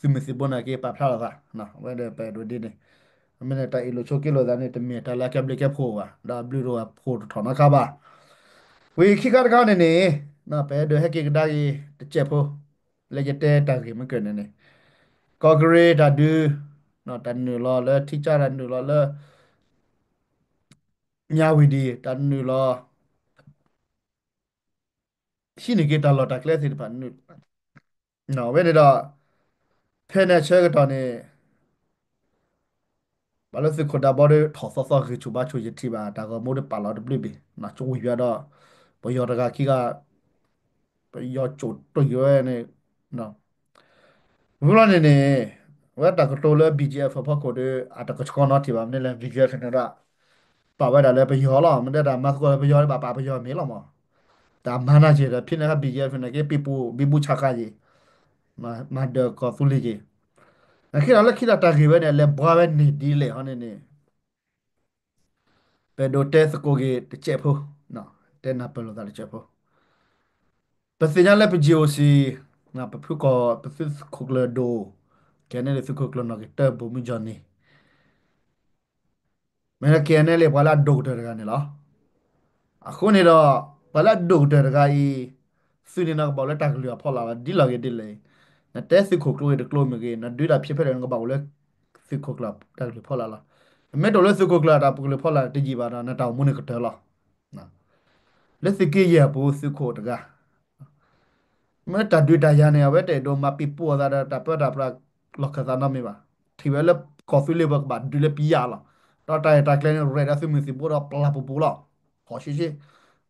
သုးမုၢ်သံၣ်ဘိနာ်က့ပာ်ဖျါလီၤသး ဝဲဒီးပအဲၣ်ဒိးဒ်န့ၣ် မ့ၢ်န့ၣ်တၢ်အ့ၣ်လိာ်ဆိးက့လိာ်သးန့ၣ် တမ့ၢ်တၢ်လၢအကဲဘျုးကဲဖှိၣ်ဘၣ် ဒီးအဘျုးတအိၣ်ဖှိၣ်တထီၣ်နီတခါဘၣ်. ဝံၤခံခါတခါန့ၣ်န့ၣ် ပအဲၣ်ဒိးဟဲက့ၤကဒါက့ၤတစဲးဖိ လၢယတဲတၢ်ဂ့ၢ်မ့ၢ်ကၢၢ်န့ၣ်န့ၣ် ကီၢ်ကရ့ၤတၢ်ဒုး တၢ်နုာ်လီၤလၢထံကၠါ တၢ်နုာ်လီၤလၢ မၠၣ်ဝံၤဒံး တၢ်နုာ်လီၤ ဟံးန့ၢ်က့ၤတၢ်လီၢ်တၢ်ကျဲသ့ၣ်တဖၣ်န့ၣ် ဝဲန့ၣ်ဒီး ဖဲန့ၣ်အဆၢကတီၢ်န့ၣ် ဘၣ်လၢသုးခိၣ်ဒးဘီဒီးထီၣ်သီသီဂံၢ်ဆူၣ်ဘါဆူၣ်ယထံၣ်ဘၣ် တၢ်ဂီၤမူဒီးပာ်လီၤတဘျုးဘ့ၣ် ကဝံၤယွၤဒီး ပယီၤတဂၤခံဂၤ ပယီၤကိာ်တိၢ်ယွၤန့ၣ် ဝံၤလီၤန့ၣ်န့ၣ် ဝဲတၢ်ကတိၤလၢ BGF အဖီခိၣ်ဒီး အတကဆှီနီတထံၣ်ဘၣ် မ့ၢ်လၢ BGF န့ၣ်ဒီး ပာ်ဝဲဒၣ်လၢပယီၤလီၤ မ့ၢ်တဲတၢ်မၤသကိးလၢပယီၤဘၣ်ပာ်ပယီၤမ့ၢ်လီၤမး တၢ်မၤနၤက့ၤဒီး ဖဲန့ၣ်အခါ BGF န့ၣ်က့ ပံပူၤ ဘံဘူဆးဃာ်က့ၤ မၤဒၢးကီၢ်သူလ့ၤက့ၤ နခံဒီးလၢခံဒီးတၢ်ဂ့ၢ်ဝဲန့ၣ် အလဲၤဘှါဝဲန့ၣ်ဒ်လဲၣ်ဟီန့ၣ်န့ၣ် ပဒိးတဲသကိးက့ၤတစဲးဖိ တဲနၢ်ပၢၢ်လိာ်သးတစဲးဖိ ပသ့ၣ်ညါလၢပ GOC ပဖုကီၢ် ပသုးခိၣ်ကျၢၢ်ဒိၣ် KNLA သုးခိၣ်ကျၢၢ်နီၣ်ဂံၢ်တၢ ဗိုလ်မှူး Johnny မ့ၢ်လၢ KNLA ပှၤလၢအဒိၣ်ကတၢၢ်တဂၤန့ၣ်လီၤ. အဃိန့ၣ်ဒီး ပှၤလၢအဒိၣ်ကတၢၢ်တဂၤအံၤ သုးန့ၣ်နကဘၣ်အိၣ်လၢတၢ်ကလုၢ်အဖီလာ်လီၤ ဒ်လဲၣ်ဂ့ၤဒ်လဲၣ်အံၤ နတဲသုးခိၣ်ကျၢၢ်ဂ့ၤတကျၢၢ်မ့ၢ်ဂ့ၤ နဒုးတၢ်ဖျဲးဖဲလဲၣ် နကဘၣ်အိၣ်လၢ သုးခိၣ်ကျၢၢ်တၢ်ကလုၢ်ဖီလာ်လီၤ. နမ့ၢ်တအိၣ်လၢသုးခိၣ်ကျၢၢ်တၢ်ကလုၢ်ဖီလာ်တယံာ်ဘၣ်ဒီး နတၢ်အိၣ်မူန့ၣ်ကတၢၢ်လီၤ. လၢသုးက့ယဲၢ်အပူၤသုးခိၣ်တဂၤ မ့ၢ်တၢ်ဒုးတၢ်ယၤန့ၣ် အဝဲတအဲၣ်ဒိးမၤပံၤပူအသးဒီးတၢ်ပၢတၢ်ပြး လီၢ်ခၢၣ်သးနီတမံၤဘၣ်. ထံၣ်ဝဲလၢကီၢ်သူလ့ၤပှၤကဘၣ်ဒုးလၢပယၢ်လီၤ. ဒီးတၢ်ရဲၣ်တၢ်ကျဲၤန့ၣ် ရဲၣ်ဒီးသုးမုၢ်သံၣ်ဘိဒီးပျၢ်ပူၤပူၤလီၤ. ဟီၣ်ရှ့ရှ့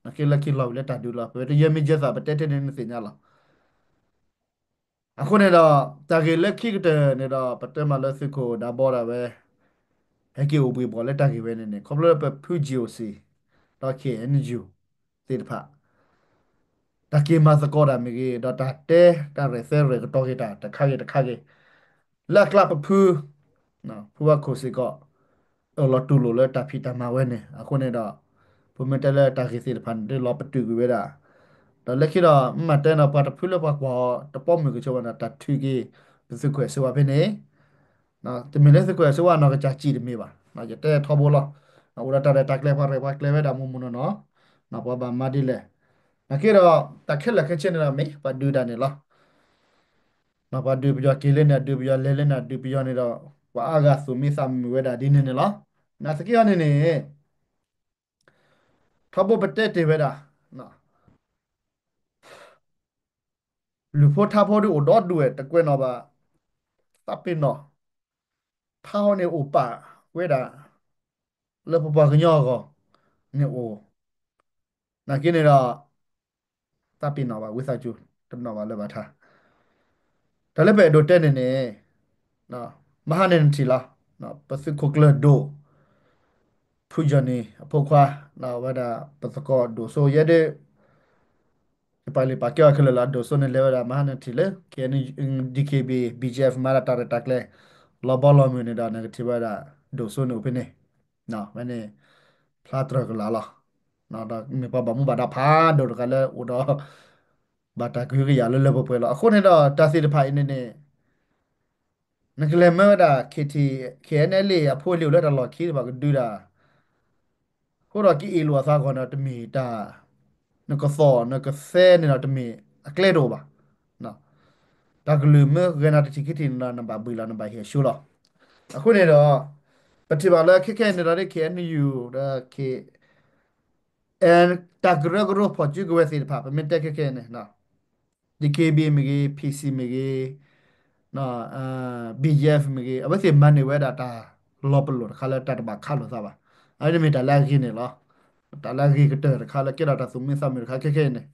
လၢခံလီၤဝံၤလၢတၢ်ဒုးလီၤ. ပဝဲတယဲၢ်မ့ၢ်ယဲၢ်သး ပတဲထဲန့ၣ်နသ့ၣ်ညါလီၤ. အဃိန့ၣ်ဒီး တၢ်ဂ့ၢ်လၢခံကတၢၢ်န့ၣ်ဒီး ပတဲမးလၢသုးခိၣ်ဒးဘီဒၣ်ဝဲ ဟဲက့ၤအိၣ်ဘှံးဘှီၣ်လၢတၢ်ဂ့ၢ်ဝဲန့ၣ်န့ၣ် ခီဖျိလၢပဖု G O C ဒီး K N U သ့ၣ်တဖၣ် တၢ်က့ၤမၤသကိးတၢ်မ့ၢ်ဂ့ၤ ဒီးတၢ်တဲတၢ်ရဲၣ်သဲရဲၣ်ကတီၤက့ၤတၢ်တခါဂ့ၤတခါဂ့ၤ လၢအကျါပဖု ဖုဝဲခိၣ်စ့ၢ်ကီး အၢၣ်လီၤတူၢ်လိာ်လၢတၢ်ဖံးတၢ်မၤဝဲန့ၣ် အဃိန့ၣ်ဒီး ပမ့ၢ်တဲလၢတၢ်ဂ့ၢ်သ့ၣ်တဖၣ်န့ၣ် ဒ်လီၤပတုာ်ကွံာ်ဝဲဒၣ် ဒီးလၢခံဒီး မ့ၢ်တဲဒီးပှၤတဖုလၢပှၤကွၢ်အီၤ တပိာ်မုၣ်ကဆိဝဲန့ၣ် တၢ်ထုးက့ၤ ပသုးခိၣ်အဲၣ်စ့ဝါဖဲန့ၣ် တမ့ၢ်လၢသုးခိၣ်အဲၣ်စ့ဝါနီၢ်ကစၢ်စံးတမ့ၢ်ဘၣ်, ယတဲထီဘိလီၤ. အိၣ်ဒီးတၢ်ရဲၣ်တၢ်ကျဲၤ ပှၤရဲၣ်ပှၤကျဲၤဝဲဒၣ်မုၢ်မုၢ်နီၢ်နီၢ်, ပှၤဘၣ်မၤဒ်လဲၣ်. နာ်က့ဒီး တၢ်ခဲလၢာ်ခဲဆ့န့ၣ်ဒီး မ့ၢ်ပှၤဒုးတၢ်န့ၣ်လီၤ. ပှၤဒုးပယီၤက့ၤလၢန့ၣ် အဒုးပယီၤလဲၤလၢန့ၣ် အဒုးပယီၤန့ၣ်ဒီး ပှၤအါဂၤသူၣ်မံသးမုာ်ဝဲဒၣ်ဒ်န့ၣ်န့ၣ်လီၤ. နာ်သက့အီၤန့ၣ်န့ၣ် ထီဘိပတဲတ့ၢ်ဝဲဒၣ် လုၢ်ဖိထါဖိဒုးအိၣ်ဒီဒူၣ်ဝဲ တကွဲးနီၣ်ဘၣ် သးပ့ၤနီၣ်, ထါဟီန့ၣ်အိၣ်ပာ်ဝဲဒၣ် လၢပပှၤကညီအဂီၢ်န့ၣ်အိၣ်, နာ်က့န့ၣ်ဒီး သးပ့ၤနီၣ်ဘၣ်ဝံသးစူၤ တနီၣ်ဘၣ်လၢၤဘၣ်ထါ, တၢ်လၢပအဲၣ်ဒိးတဲန့ၣ်န့ၣ် မဟါန့ၣ်နထံၣ်လီၤ, ပသုးခိၣ်ကျၢၢ်ဒိၣ် ဖုယီၢ်နံၣ်အဖိခွါ ဝဲဒၣ်ပသကိးဒိၣ်စိယဲဒၣ် ယပာ်လုၢ်ပာ်ကဲအီၤခဲလၢာ်လီၤ. ဒိၣ်စိန့ၣ်လဲၤဝဲဒၣ်မဟါန့ၣ်ထံၣ်လၢ K N U, D K B, B G F မၤဒၣ်တၢ်ရဲၣ်တၢ်ကျဲၤ လီၤဘီလီၤမုၢ်န့ၣ်ဒီး နကထံၣ်ဝဲဒၣ် ဒိၣ်စိန့ၣ်အိၣ်ဖဲန့ၣ်, ဝဲန့ၣ် ဖျါတြၢၤကလာ်လီၤ. ဒီးမ့ၢ်ပှၤဘၣ်မူဘၣ်ဒါဖးဒိၣ်တဂၤလၢအိၣ်ဒီး ဘၣ်တၢ်ကဟုကယာ်လၢလၢပှဲၤပှဲၤလီၤ. အဃိန့ၣ်ဒီး တၢ်သ့ၣ်တဖၣ်အံၤန့ၣ်န့ၣ် နကလဲၤမၢဝဲဒၣ် K T, K N L A အဖိအလံၤအိၣ်လၢတၢ်လီၢ်ခံတဘၣ်ကဒုးဒၣ် အဃိဒီးကအ့ၣ်လိာ်အသးအဂီၢ်န့ၣ် တမ့ၢ်တၢ် နကသီၣ်နကသဲန့ၣ်ဒီး တမ့ၢ်အကျဲတအိၣ်ဘၣ်. တၢ်ကလုၢ်မ့ၢ်ဂဲၤနၤတထံၣ်ခံထံၣ်န့ၣ်ဒီး နဘၣ်ဘှံးလီၤ နဘၣ်ဟ့ၣ်ဆူလီၤ. အဃိန့ၣ်ဒီး ပထံၣ်ဘၣ်လၢခဲခဲအံၤန့ၣ်ဒီး K N U ဒီး K, တၢ်ကရၢကရိဖီၣ်စုကဝဲၤသ့ၣ်တဖၣ် ပမ့ၢ်တဲခဲခဲအံၤန့ၣ် D K B မ့ၢ်ဂ့ၤ, P C မ့ၢ်ဂ့ၤ, B G F မ့ၢ်ဂ့ၤ, အဝဲသ့ၣ်မၤန့ၢ်ဝဲဒၣ်တၢ်လီၤပလိာ်တခါလၢတၢ်တဘၣ်ခးလိာ်သးဘၣ်. အဝဲန့ၣ်မ့ၢ်တၢ်လၢအဂ့ၤန့ၣ်လီၤ. တၢ်လၢအဂ့ၤကတၢၢ်တခါလၢကဲထီၣ်တၢ်သူၣ်မံသးမုာ်တခါခဲခဲအံၤန့ၣ်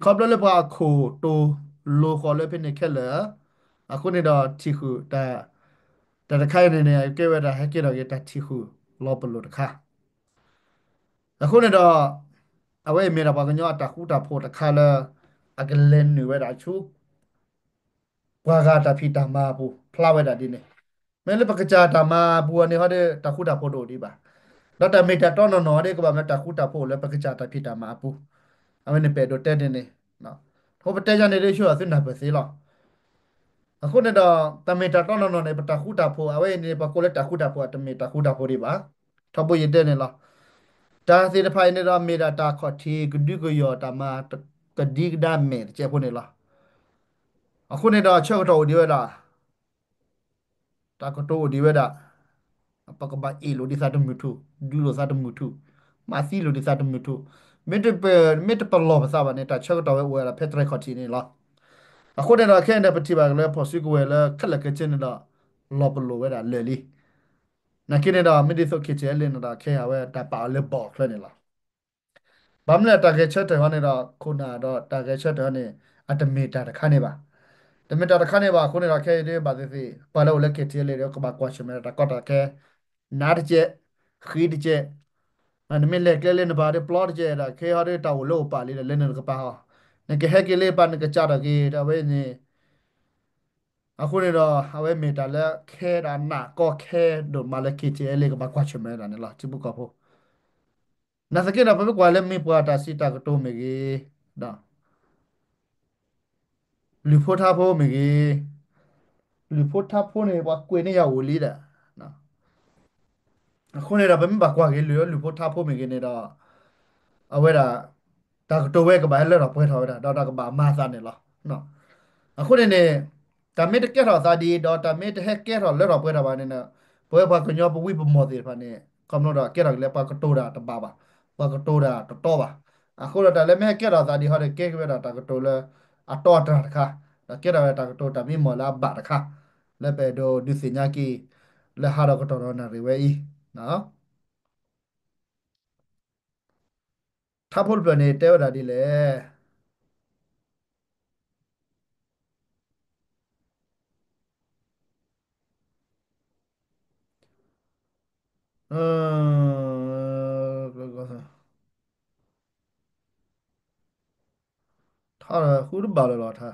ခီဖျိလၢပှၤအခိၣ်တိၤလိာ်ဃီၤလၢဖဲန့ၣ်ခဲလၢာ်, အဃိန့ၣ်ဒီးထံၣ်ဃုာ် တၢ်တခါအံၤန့ၣ်န့ၣ် ကဲဝဲဒၣ်ဟဲကဲထီၣ်က့ၤတၢ်ထံၣ်ဃုာ်လီၤပလိာ်တခါ အဃိန့ၣ်ဒီး အဝဲအံၤမ့ၢ်ဒၣ်ပှၤကညီအတၢ်ဃူတၢ်ဖိးတခါလၢ အကလဲၤနုာ်ဝဲဒၣ်ဆူ ပှၤဂၤတၢ်ဖံးတၢ်မၤအပူၤ ဖျါဝဲဒၣ်ဒ်န့ၣ်. မ့ၢ်လၢပကစၢ်တၢ်မၤအပူၤအီၤန့ၣ်ဟီဒီး တၢ်ဃူတၢ်ဖိးတအိၣ်ဒံးဘၣ်. ဒီးတၢ်မ့ၢ်တၢ်တီနီၢ်နီၢ်ဒီး ကဘၣ်မ့ၢ်တၢ်ဃူတၢ်ဖိးအိၣ်လၢပကစၢ်တၢ်ဖံးတၢ်မၤအပူၤ. အဝဲန့ၣ်ပအဲၣ်ဒိးတဲန့ၣ်န့ၣ် အဃိပတဲယါန့ၣ်ဒီး ဆှၢအီၤသုနၢ်ပၢၢ်သ့လီၤ. အဃိန့ၣ်ဒီး တၢ်မ့ၢ်တၢ်တီနီၢ်နီၢ်န့ၣ် ပတၢ်ဃူတၢ်ဖိး အဝဲအံၤန့ၣ် ပှၤကိးလၢတၢ်ဃူတၢ်ဖိး အတမ့ၢ်တၢ်ဃူတၢ်ဖိးဒံးဘၣ်. ထီဘိယတဲန့ၣ်လီၤ. တၢ်သ့ၣ်တဖၣ်အံၤန့ၣ်ဒီး မ့ၢ်ဒၣ်တၢ်ခီၣ်ထံးကဒုကယီၤတၢ်မၤကဒံကဒါမဲာ်တစဲးဖိန့ၣ်လီၤ. အဃိန့ၣ်ဒီး ဆၢကတီၢ်အိၣ်ဒံးဝဲဒၣ် တၢ်ကတိၤအိၣ်ဒံးဝဲဒၣ်, ပကဘၣ်အ့ၣ်လိာ်ဒံးသးတမုာ်ထူၣ်, ဒုးလိာ်သးတမုာ်ထူၣ်, မၤသံလိာ်ဒံးသးတမုာ်ထူၣ်, မ့ၢ်တပ, မ့ၢ်တပလီၢ်ပသးဘၣ်န့ၣ် တၢ်ဆၢကတီၢ်ဝဲအိၣ်ဝဲဒၣ်ဖဲတြဲၤခီၣ်ထံးန့ၣ်လီၤ. အဃိန့ၣ်ဒီး ခဲအံၤန့ၣ် ပထံၣ်ဘၣ်က့ၤလၢဖီၣ်စုကဝဲၤလၢခဲလၢာ်ခဲဆ့န့ၣ်ဒီး လီၤပလိာ်ဝဲဒၣ်လၢာ်လံ. နာ်က့န့ၣ်ဒီး မ့ၢ်ဒ်သိး K T L A န့ၣ်ဒီး ခဲအံၤအဝဲတၢ်ပာ်အီၤလၢဘီၣ်ချၢန့ၣ်လီၤ. ဘၣ်မနုၤလဲၣ် တၢ်ဂဲၤဆၢထၢၣ်ဟီန့ၣ်ဒီး ခိၣ်နၢ်ဒီးတၢ်ဂဲၤဆၢထၢၣ်ဟီန့ၣ် အတမ့ၢ်တၢ်တခါန့ၣ်ဘၣ်. တမ့ၢ်တၢ်တခါန့ၣ်ဘၣ်အဃိန့ၣ်ဒီး ခဲအံၤဒ်ဘၣ်သ့ၣ်သ့ၣ် ပှၤလၢအိၣ်လၢ K T L A ဒီး ကဘၣ်ကွၢ်ဆၢၣ်မဲာ်ဒီးတၢ်ကီတၢ်ခဲ နးတကဲး, ဃံတကဲး, နမ့ၢ်လဲၤကျဲလၢနပၤဒီးပျီတကဲးဒီး ခဲအံၤဟီဒီးတၢ်အိၣ်လၢအိၣ်ပာ်လံဒီး လၢနကပၤဟီ, နကဟဲက့ၤလၢပၤနကစးထီၣ်က့ၤဒီး အဝဲန့ၣ် အဃိန့ၣ်ဒီး အဝဲမ့ၢ်တၢ်လၢခဲဒီးနးကီခဲဒိၣ်မးလၢ K T L A ကဘၣ်ကွၢ်ဆၢၣ်မဲာ်ဒၣ်န့ၣ်လီၤ ထံဖိကီၢ်ဖိ. နာ်သက့ဒီး ပမ့ၢ်ကွၢ်လၢမ့ၢ်ပှၤတၢ်စံးတၢ်ကတိၤမ့ၢ်ဂ့ၤ, လုၢ်ဖိထါဖိမ့ၢ်ဂ့ၤ, လုၢ်ဖိထါဖိန့ၣ် ပှၤကွဲးန့ၢ်ယၤအိၣ်လံဒီး အဃိန့ၣ်ဒီး ပမ့ၢ်ဘၣ်ကွၢ်က့ၤလုၢ်လၢလုၢ်ဖိထါဖိမ့ၢ်ဂ့ၤန့ၣ်ဒီး အဝဲဒၣ် တၢ်ကတိၤဝဲကဘၣ်ဟဲလၢထီၣ်ပှဲၤထီၣ်ဝဲဒၣ် ဒီးတၢ်ကဘၣ်မၤအသးန့ၣ်လီၤ. အဃိန့ၣ်န့ၣ် တၢ်မ့ၢ်တကဲထီၣ်သးဒံး ဒီးတၢ်မ့ၢ်တဟဲကဲထီၣ်လၢထီၣ်ပှဲၤထီၣ်ဘၣ်န့ၣ် ပဝဲပှၤကညီပဝံပမီၢ်သ့ၣ်တဖၣ်န့ၣ် ခီဖျိဒီးကဲထီၣ်က့ၤလၢပှၤကတိၤတၢ်တဘၣ်ဘၣ်, ပှၤကတိၤတၢ်တတီဘၣ်. အဃိဒီးတၢ်လၢမ့ၢ်ဟဲကဲထီၣ်သးဒံးဟီဒီး ကဲက့ၤဝဲဒၣ်တၢ်ကတိၤလၢ အတီအတြၢ်တခါ, ဒီးကဲထီၣ်ဝဲဒၣ်တၢ်ကတိၤတၢ်မံမီၢ်လၢအဘၣ်တခါ, လၢပအဲၣ်ဒိးဒုးသ့ၣ်ညါက့ၤ လၢဟါဒီးကတီၢ်ဒီးနၣ်ရံၣ်ဝဲအံၤ ထါဖိတဖျၢၣ်န့ၣ် တဲဝဲဒၣ်ဒ်လဲၣ်. ထါဃုတဘၣ်လၢၤလီၤထါ.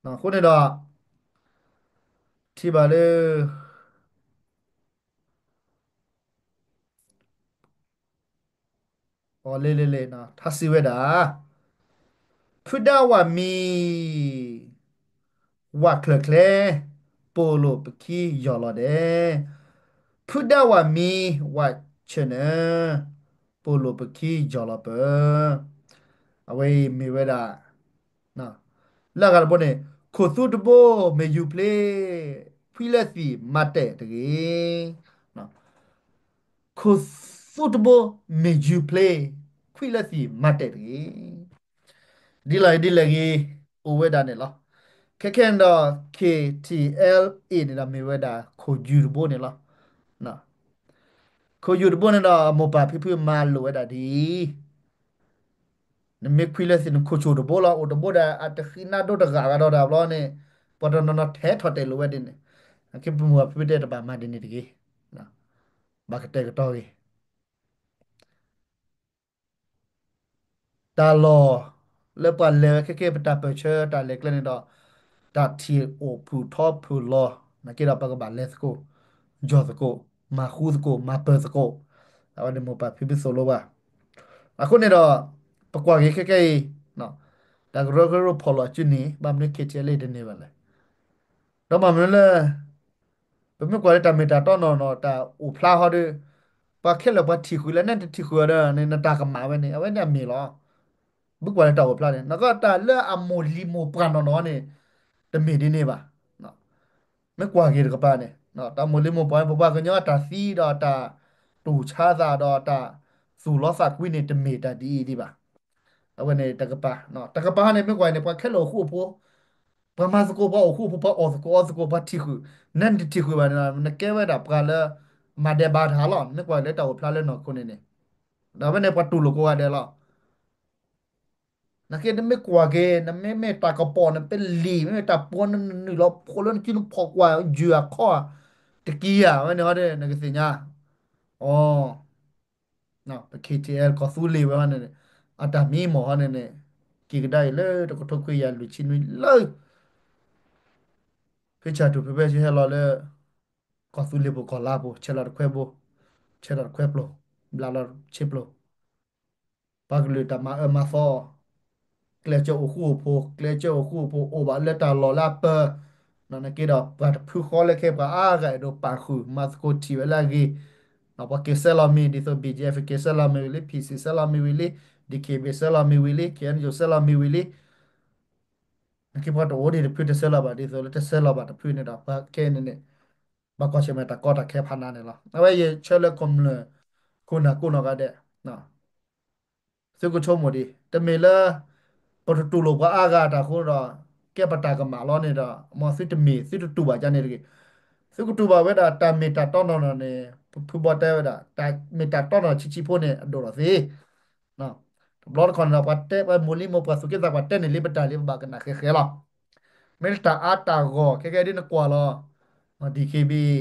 အဃိန့ၣ်ဒီး ထံၣ်ဘၣ်လၢ အီၤလ့လ့လ့ ထါစံးဝဲဒၣ်, ဖုဒၣ်ဝၣ်မံၤ ဝၣ်ချၢၣ်ချဲ ပိာ်လိာ်ပခံယီၢ်လီၤဒဲး, ဖုဒၣ်ဝၣ်မံၤ ဝၣ်ဆၢၣ်နၢၤ ပိာ်လိာ်ပခံယီၢ်လီၤပၢၤ. အဝဲအံၤမ့ၢ်ဝဲဒၣ် လၢအဂၤတဘိန့ၣ် ခိၣ်သူတဘိ မ့ၢ်ယူၤဖျ့ ခွံလၢသံၣ်မၤတဲာ်တဂ့ၤ. ခိၣ်သူတဘိ မ့ၢ်ယူၤဖျ့ ခွံလၢသံၣ်မၤတဲာ်တဂ့ၤ. ဒ်လဲၣ်ဒ်လဲၣ်ဂ့ၤ အိၣ်ဝဲဒၣ်န့ၣ်လီၤ. ခဲခဲန့ၣ်ဒီး ခ့ထံၣ်အဲလ်အ့ၣ်န့ၣ်ဒီး မ့ၢ်ဝဲဒၣ်ခိၣ်ယူၤတဘိန့ၣ်လီၤ. ခိၣ်ယူၤတဘိန့ၣ်ဒီး မိၢ်ပၢ်ဖံဖုမၤလိာ်ဝဲဒၣ်ဒ်အံၤ, နမ့ၢ်ခွံလၢသံၣ် နခိၣ်ဆူၣ်တဘိလီၤ, အိၣ်တဘိဒီး အတဃံနါဒိတဂၤဂၤဒီးတၢ်ဘျီန့ၣ် ပှၤတနီၤနီၤထဲးထီၣ်တဲာ်လိာ်ဝဲဒ်န့ၣ်, အက့ပမိၢ်ပၢ်ဖံဖုတဲတဘၣ်မၤဒ်န့ၣ်တဂ့ၤ, ဘၣ်ကတဲာ်ကတီၤဂ့ၤ တၢ်လီၢ်လၢပှၤလဲၤဝဲခဲကဲ ပတၢ်ပၢၢ်ဆၢတၢ်လဲၤကျဲန့ၣ်ဒီး တၢ်ထံၣ်အိၣ်ဖုၣ်ထီဖုၣ်လီၤ, နာ်က့ဒီးပကဘၣ်လဲၤသကိး, ယီၢ်သကိး, မၤဃူသကိး, မၤပၢၢ်သကိး, အဝဲန့ၣ်မိၢ်ပၢ်ဖံဖုသိၣ်လိပှၤ. အဃိန့ၣ်ဒီး ပကွၢ်က့ၤခဲကဲအံၤ တၢ်ကရၢကရိဖီၣ်လီၤစုန့ၣ် ဘၣ်မနုၤ ခ့ထံၣ်အဲလ်အ့ၣ် တန့ၢ်ဘၣ်လဲၣ်. ဒီးဘၣ်မနုၤလၢ ပမ့ၢ်ကွၢ်လၢတၢ်မ့ၢ်တၢ်တီနီၢ်နီၢ် တၢ်အိၣ်ဖျါဟီဒီး ပှၤခဲလၢာ်ပှၤထံၣ်ဃုာ်လၢ နတထံၣ်ဃုာ်အီၤဒီး နတၢ်ကမၣ်ဝဲန့ၣ် အဝဲန့ၣ်အမ့ၢ်လီၤ. မ့ၢ်ကွၢ်လၢတၢ်အိၣ်ဖျါန့ၣ် နကတၢ်လၢအမိၢ်လံၤမိၢ်ပှၢ်နီၢ်နီၢ်န့ၣ် တမ့ၢ်ဒ်န့ၣ်ဘၣ်. မ့ၢ်ကွၢ်က့ၤတကပၤန့ၣ် တၢ်မိၢ်လံၤမိၢ်ပှၢ်န့ၣ် ပပှၤကညီအတၢ်သံဒီးတၢ်တူၢ်ဆါသးဒီးတၢ်သူၣ်လီသးကွံန့ၣ် တမ့ၢ်တၢ်ဒ်အံၤဒံးဘၣ်. အဝဲန့ၣ်တကပၤ, တကပၤန့ၣ် မ့ၢ်ကွၢ်န့ၣ် ပှၤခဲလၢာ်အိၣ်ဃူအိၣ်ဖိး, ပှၤမၤသကိးပှၤအိၣ်ဃူအိၣ်ဖိး ပှၤအီၣ်သကိးအီသကိး ပှၤထံၣ်ဃုာ်, နနတထံၣ်ဃုာ်ဘၣ်န့ၣ် နကဲဝဲဒၣ်ပှၤလၢ မၤဒဲးဘးတၢ်လီၤ. မ့ၢ်ကွၢ်လၢတၢ်အိၣ်ဖျါလၢနီၢ်ခိန့ၣ်န့ၣ်, ဒီးအဝဲန့ၣ်ပှၤတူၢ်လိာ်ကိးဂၤဒဲးလီၤ. နာ်က့နမ့ၢ်ကွၢ်က့ၤ နမ့မ့ၢ်တၢ်ကပီၤနပလံာ် မ့မ့ၢ်တၢ်ပှီၤနနုာ်လီၤဖိးလၢနစုနဖီၣ်ကွၢ် ယုၢ်အခီၣ် တကံဧါ ဝဲန့ၣ်ဟီဒီး နကသ့ၣ်ညါ, အ ပ ခ့ထံၣ်အဲလ် ကီၢ်သူလ့ၤဝဲဟီန့ၣ်န့ၣ် အတၢ်မံမီၢ်ဟီန့ၣ်န့ၣ် က့ၤကဒါအံၤလၢတကထိခွံကယၤလွံၢ်ဆံနွံလၢ ဖ့ၣ်ဆၣ်ထူၣ်ဖ့ၣ်ဘဲဆ့ဟဲလီၤလၢ ကီၢ်သူလ့ၤပူၤကီၢ်လါပူၤ ဆဲးလီၤတခွဲဘိ, ဆဲးလီၤတခွဲပျိၤ, ဘျးလီၤဆ့ပျိၤ ပှၤကလုာ်တၢ်မၤအၢမၤသီ, ကျဲးစၢးအိၣ်ဃူအိၣ်ဖိး, ကျဲးစၢးအိၣ်ဃူအိၣ်ဖိး အိၣ်ဘၣ်လၢတၢ်လီၢ်လၢအပၢၤ, နာ်က့ဒီး ပှၤတဖုဃီလၢခဲ ပှၤအါဂၤအဲၣ်ဒိးပာ်ဃုာ် မၤသကိးထံၣ်ဝဲလၢအဂ့ၤ, ပှၤက့ၤဆဲးလီၤမံၤ ဒ်သိး ဘီၣ်ကၠံၣ်အ့ဖ် က့ၤဆဲးလီၤမံၤဝံၤလံ, ဖံၣ်စံၣ်ဆဲးလီၤမံၤဝံၤလံ, ဒံၣ်ခ့ၣ်ဘ့ၣ် ဆဲးလီၤမံၤဝံၤလံ, ခ့ၣ်အဲၣ်ယူၣ် ဆဲးလီၤမံၤဝံၤလံ, နာ်က့ပှၤတအိၣ်ဒံးတဖုတဆဲးလီၤဘၣ် ဒ်သိးလၢတဆဲးလီၤဘၣ်တဖုန့ၣ်ဒီး ပှၤခဲအံၤန့ၣ်န့ၣ် ဘၣ်ကွၢ်ဆၢၣ်မဲာ်တၢ်ကီတၢ်ခဲဖးနါန့ၣ်လီၤ. အဝဲယဆၢလၢကမျၢၢ်ခိၣ်နၢ်ကိးနီၢ်ဂၤဒဲး သုကဆိကမိၣ်ဒံး တမ့ၢ်လၢ ပတတူၢ်လိာ်ပှၤအါဂၤတၢ်အဃိဒီး ကဲပတၢ်ကမၣ်လီၤန့ၣ်ဒီး မ်သုတမ့ၢ်သုတတူၢ်ဘၣ်ဒ်န့ၣ်တဂ့ၤ. သုကတူၢ်ဘၣ်ဝဲဒၣ်တၢ်မ့ၢ်တၢ်တီနီၢ်နီၢ်န့ၣ် ပဖုဘီတဲဝဲဒၣ် တၢ်မ့ၢ်တၢ်တီနီၢ်ဆံးဆံးဖိန့ၣ် အဒိၣ်ထီၣ်သ့ တဘျီတခီၣ်န့ၣ်ဒီး ပှၤတဲပှၤမိၢ်လံၤမိၢ်ပှၢ်သူၣ်က့သးပှၢ်တဲန့ၣ်လံ ပတၢ်လံပဘၣ်ကနၣ်ဃဲးဃဲးလီၤ. မ့ၢ်တၢ်အါတၢ်ဂီၢ် ခဲကဲဒ်နကွၢ်လီၤ ဒံၣ်ခ့ၣ်ဘ့ၣ်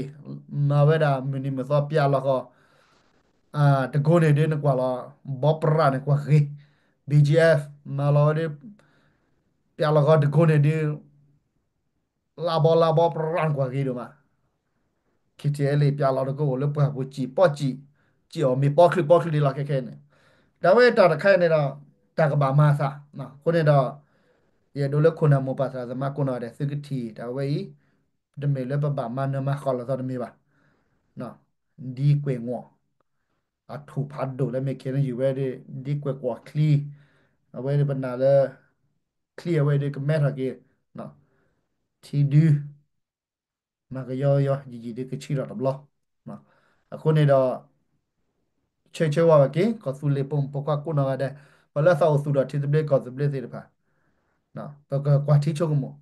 မၤဝဲဒၣ်မုၢ်နံၤမုၢ်သီပျးလီၤဃီ တကိးန့ၣ်ဒ်နကွၢ်လီၤ ဘီပြၣ်န့ၣ်ကွၢ်ဂ့ၤ ဘီၣ်ကၠံၣ်အ့ဖ် မၤလီၤဝဲဒ် ပျးလီၤဃီတကိးန့ၣ်ဒ် လါဘီလါဘီပြၣ်န့ၣ်ကွၢ်ဂ့ၤဒိၣ်မး ခ့ထံၣ်အဲလ့ၣ် ပျးလီၤတကိးအိၣ်လၢပှၢ်ပူၤစံၣ်ပီၣ်စံၣ် စံၣ်အီၣ်မ့ၢ်ပီချုးပီချုးဒ်လီၤခဲခဲန့ၣ် တၢ်ဝဲတၢ်တခါအံၤန့ၣ်ဒီး တၢ်ကဘၣ်မၤသး အဃိန့ၣ်ဒီး ယအဲၣ်ဒိးလၢခိၣ်နၢ်မိၢ်ပၢ်သရၣ်သမါကိးနီၢ်ဂၤဒဲး သုကထံၣ်တၢ်ဝဲအံၤ တမ့ၢ်လၢပဘၣ်မၤနၢၤမၤဃၣ်လိာ်သီတမ့ၢ်ဘၣ် ဒ်ကွဲၢ်ငီၢ် အထူၣ်ဖးဒိၣ်လၢမ့ၢ်ခဲန့ၣ်ယူၤဝဲဒ် ဒ်ကွဲၢ်ကွီၢ်ချံ အဝဲဒ်ပနာ်လၢ ချံအဝဲဒ်ကမဲထီၣ်က့ၤ ထံဒု မၤကယီယီ ယံာ်ယံာ်ဒ်ကဆံထီၣ်တဘျီ အဃိန့ၣ်ဒီး ဆၢဂ့ၤဆၢဝါဘၣ်က့ၤ ကီၢ်သူလ့ၤပိာ်မုၣ်ပိာ်ခွါကိးနီၢ်ဂၤဒဲး ပှၤလၢသးအိၣ်သူၣ်ထီၣ်ထံသဘျ့ကီၢ်သဘျ့သ့ၣ်တဖၣ် ပကကွၢ်ထံဆိကမိၣ်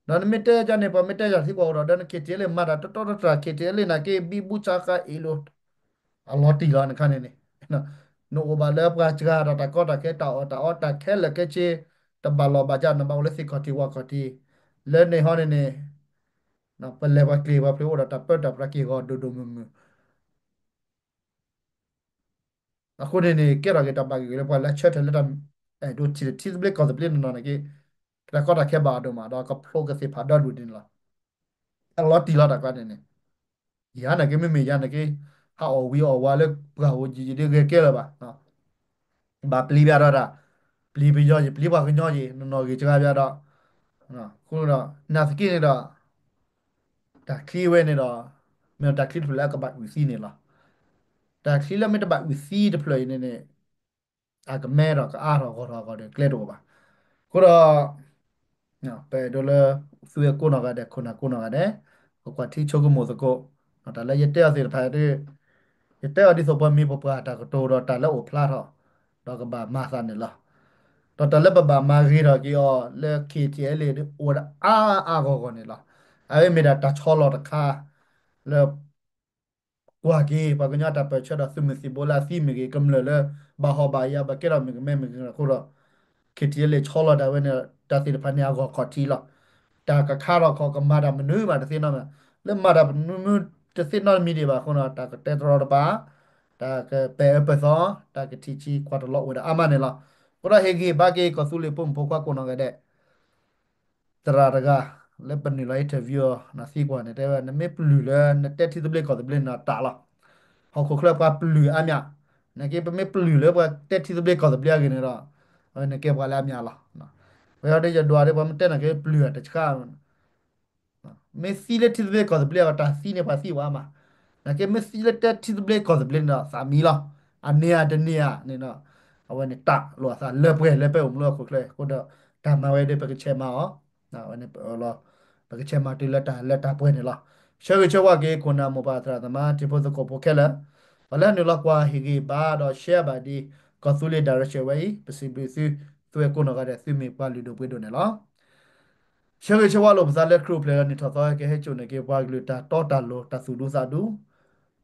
ဒီးနမ့ၢ်တဲယၤန့ၣ် ပှၤမ့ၢ်တဲယၤထံပှၤအိၣ်ဒီး ဒီးနခ့ထံၣ်အဲလ့ၣ်မၤတၢ်တတီတတြၢ် ခ့ထံၣ်အဲလ့ၣ်နာ်က့ ဘံဘူဆါဃါအ့ၣ်လိာ် အလီၤတံၢ်လီၤနခါန့ၣ်န့ၣ် နအိၣ်ဘၣ်လၢပှၤစှၤဒီးတၢ်ကီတၢ်ခဲ တၢ်အီၣ်တၢ်အီ တၢ်ခဲလၢာ်ခဲဆ့ တဘၣ်လီၢ်ဘၣ်စး နဘၣ်အိၣ်လၢသ့ၣ်ခီၣ်ထံးဝၣ်ခီၣ်ထံး လၢန့ၣ်ဟီန့ၣ်န့ၣ် ပလဲၤပှၤကျဲၤပှၤဖျိအိၣ်ဒီးတၢ်ပၢတၢ်ပြးက့ၤဂီၤဒိၣ်ဒိၣ်မုၢ်မုၢ် အဃိန့ၣ်န့ၣ် ကဲထီၣ်က့ၤတၢ်ဘၣ်ဂ့ၢ်ဂ့ၤလၢပှၤလၢဆၢထၢၣ်လၢတၢ်အဲၣ်ဒိးထံၣ်လၢထံသဘျ့ကီၢ်သဘျ့နီၢ်နီၢ်န့ၣ်က့ တၢ်ကီတၢ်ခဲဘၣ်အဒိၣ်မး ဒီးကဖျိကသ့ၣ်ဖးဒီဒူၣ်ဒ်န့ၣ်လီၤ. အလီၤတံၢ်လီၤတၢ်ကျါန့ၣ်န့ၣ် ယၤန့ၣ်က့ မ့မ့ၢ်ယၤန့ၣ်က့ ဟးအီၣ်ဝံၤအီၣ်ဝါလၢပှၢ်ဧိၤယံၤယံၤဒ်ဂဲၤကဲလၢၤဘၣ်. ဘၣ်ပျံၤဘၣ်ဒီးတၢ် ပျံၤပယီၤယံၤ ပျံၤပှၤကညီယံၤ နီၢ်နီၢ်ဂ့ၤစှၤဘၣ်ဒီး အဃိဒီး နာ်သက့န့ၣ်ဒီး တၢ်ချံဝဲန့ၣ်ဒီး မ့ၢ်တၢ်ချံတဖျၢၣ်လၢအကဘၣ်အုၣ်သံန့ၣ်လီၤ. တၢ်ချံလၢမ့ၢ်တဘၣ်အုၣ်သံတဖျၢၣ်အံၤန့ၣ်န့ၣ် အကမဲထီၣ်ကအါထီၣ်ဂီၢ်ထီၣ်အဂီၢ်ဒီးကျဲတအိၣ်ဘၣ်. အဃိဒီး ပအဲၣ်ဒိးလၢ သုဝဲကိးနီၢ်ဂၤဒဲး ခိၣ်နၢ်ကိးနီၢ်ဂၤဒဲး ပကွၢ်ထံဆိကမိၣ်သကိး တၢ်လၢယတဲအီၤသ့ၣ်တဖၣ် ယတဲအီၤဒ်သိးပှၤမံၤပပှၢ်တၢ်ကတိၤဒီးတၢ်လၢအိၣ်ဖျါထီၣ် ဒီးကဘၣ်မၤသးန့ၣ်လီၤ. ဒီးတၢ်လၢပဘၣ်မၤဂ့ၤထီၣ်က့ၤအီၤလၢ ခ့ၣ်ထံၣ်အဲလ့ၣ် အိၣ်ဝဲဒၣ်အါအါဂီၢ်ဂီၢ်န့ၣ်လီၤ. အဝဲမ့ၢ်ဒၣ်တၢ်ဆီလီၤတခါ လၢ ကွၢ်က့ၤ ပှၤကညီတၢ်ပၢၢ်ဆၢဒီးသုးမုၢ်သံၣ်ဘိလၢအသံမ့ၢ်ဂ့ၤ ကမျၢၢ်လၢ ဘၣ်ဟီၣ်ဘၣ်ယၢၤ ဘၣ်ကဲထီၣ်မုၣ်ကမဲမ့ၢ်ဂ့ၤအဃိဒီး ခ့ၣ်ထံၣ်အဲလ့ၣ်ဆီလီၤဒၣ်ဝဲန့ၣ် တၢ်သ့ၣ်တဖၣ်န့ၣ်အဂီၢ်ခီၣ်ထံးလီၤ. တၢ်ကခါထီၣ်ခီၣ်ကမၤတၢ်မနုၤမးတသ့နီတမံၤ, လၢမၤတၢ်မနုၤမနုၤတသ့နီတမံၤဒံးဘၣ်အဃိဒီး တၢ်ကတဲတရီတပါ တၢ်ကပဲာ်အၢပၢၢ်သီ တၢ်ကထံၣ်ဆံးကွၢ်တလီၤအိၣ်ဝဲဒၣ်အါမးန့ၣ်လီၤ. အဃိဒီးဟ့ၣ်ဂံၢ်ဘါက့ၤ ကီၢ်သူလ့ၤပိာ်မုၣ်ဖိခွါကိးနီၢ်ဂၤဒဲး သရၣ်တဂၤ လၢပနုာ်လီၤ interview အီၤ နသံကွၢ်န့ၣ် တဲဝဲ နမ့ၢ်ပျုၢ်လၢနတဲထံသဘျ့ကီၢ်သဘျ့န့ၣ်ဒီးတၢ်လီၤ. ဟီၣ်ခိၣ်ချၢပှၤပျုၢ်အါမး, နာ်က့ပမ့ၢ်ပျုၢ်လၢပှၤတဲထံသဘျ့ကီၢ်သဘျ့အဂ့ၢ်န့ၣ်ဒီး အဝဲန့ၣ်ကဲပှၤလၢအါမးလီၤ. ဝဲဒၣ်ယဒွးဒီး ပှၤမ့ၢ်တဲနာ်က့ပျုၢ်အတဆှး မ့ၢ်သံလၢထံသဘျ့ကီၢ်သဘျ့အဂီၢ် တၢ်သံန့ၣ်ပှၤသံဝဲမး, နာ်က့မ့ၢ်သံလၢတဲထံသဘျ့ကီၢ်သဘျ့န့ၣ်ဒီး သးမံလီၤ. အန့ၢ်ဧါတန့ၢ်ဧါန့ၣ်ဒီး အဝဲန့ၣ်တၢ်လိာ်အသးလၢပှဲၤလၢပအိၣ်မူလၢဟီၣ်ခိၣ်ချၢအဃိဒီး တၢ်မၤဝဲဒီးပကဆဲးမၤအီၤ, အဝဲန့ၣ် ပကဆဲးမၤတုၤလၢတၢ်လၢတၢ်ပှဲၤန့ၣ်လီၤ. ဆၢဂ့ၤဆၢဝါက့ၤ ခိၣ်နၢ်မိၢ်ပၢ်သရၣ်သမါ ထံဖိသကိးဖိခဲလၢာ်, ပှၤလၢနုာ်လီၤကွၢ်ဟ့ၣ်ဂံၢ်ဘါဒီး share ဘၣ်ဒ် ကီၢ်သူလ့ၤ direction ဝဲအံၤ ပစံးဘျုးသု သုဝဲကိးနီၢ်ဂၤဒဲး သုမ့ၢ်ပှၤလုၢ်ဒိၣ်ပှ့ၤဒိၣ်န့ၣ်လီၤ. ဆၢဂ့ၤဆၢဝါလိာ်ပသးလၢခရံာ်အိၣ်ဖျဲၣ်လၢနံၣ်ထီၣ်သီ ကဟဲစိာ်န့ၢ်က့ၤပှၤကလုာ်တၢ်တီတၢ်လိၤ တၢ်သူၣ်ဒူသးဒူ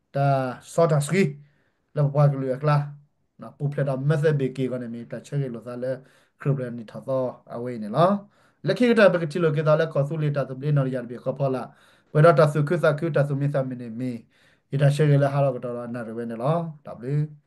တၢ်စီတၢ်ဆှံ လၢပပှၤကလုာ်အကျါ ပူၤဖျဲးဒီးမၢသၢဘ့ၣ်က့ၤအဂီၢ်န့ၣ် မ့ၢ်တၢ်ဆၢဂ့ၤလိာ်သးလၢခရံာ်အိၣ်ဖျဲၣ်လၢနံၣ်ထီၣ်သီအဝဲအံၤန့ၣ်လီၤ. လၢခံကတၢၢ် ပကထံၣ်လိာ်က့ၤသးလၢကီၢ်သူလ့ၤတၢ်သဘျ့နီၢ်တယၢ်တဘ့ၣ်ဃီဖီလာ် ပှဲၤဒီးတၢ်သူၣ်ခုသးခု တၢ်သူၣ်မံသးမုာ်န့ၣ်မ့ၢ် ယတၢ်ဆၢဂ့ၤလၢဟးထီၣ်ကတီၢ်ဒီးနၣ်ရံၣ်ဝဲန့ၣ်လီၤ. တၢ်ဘျုး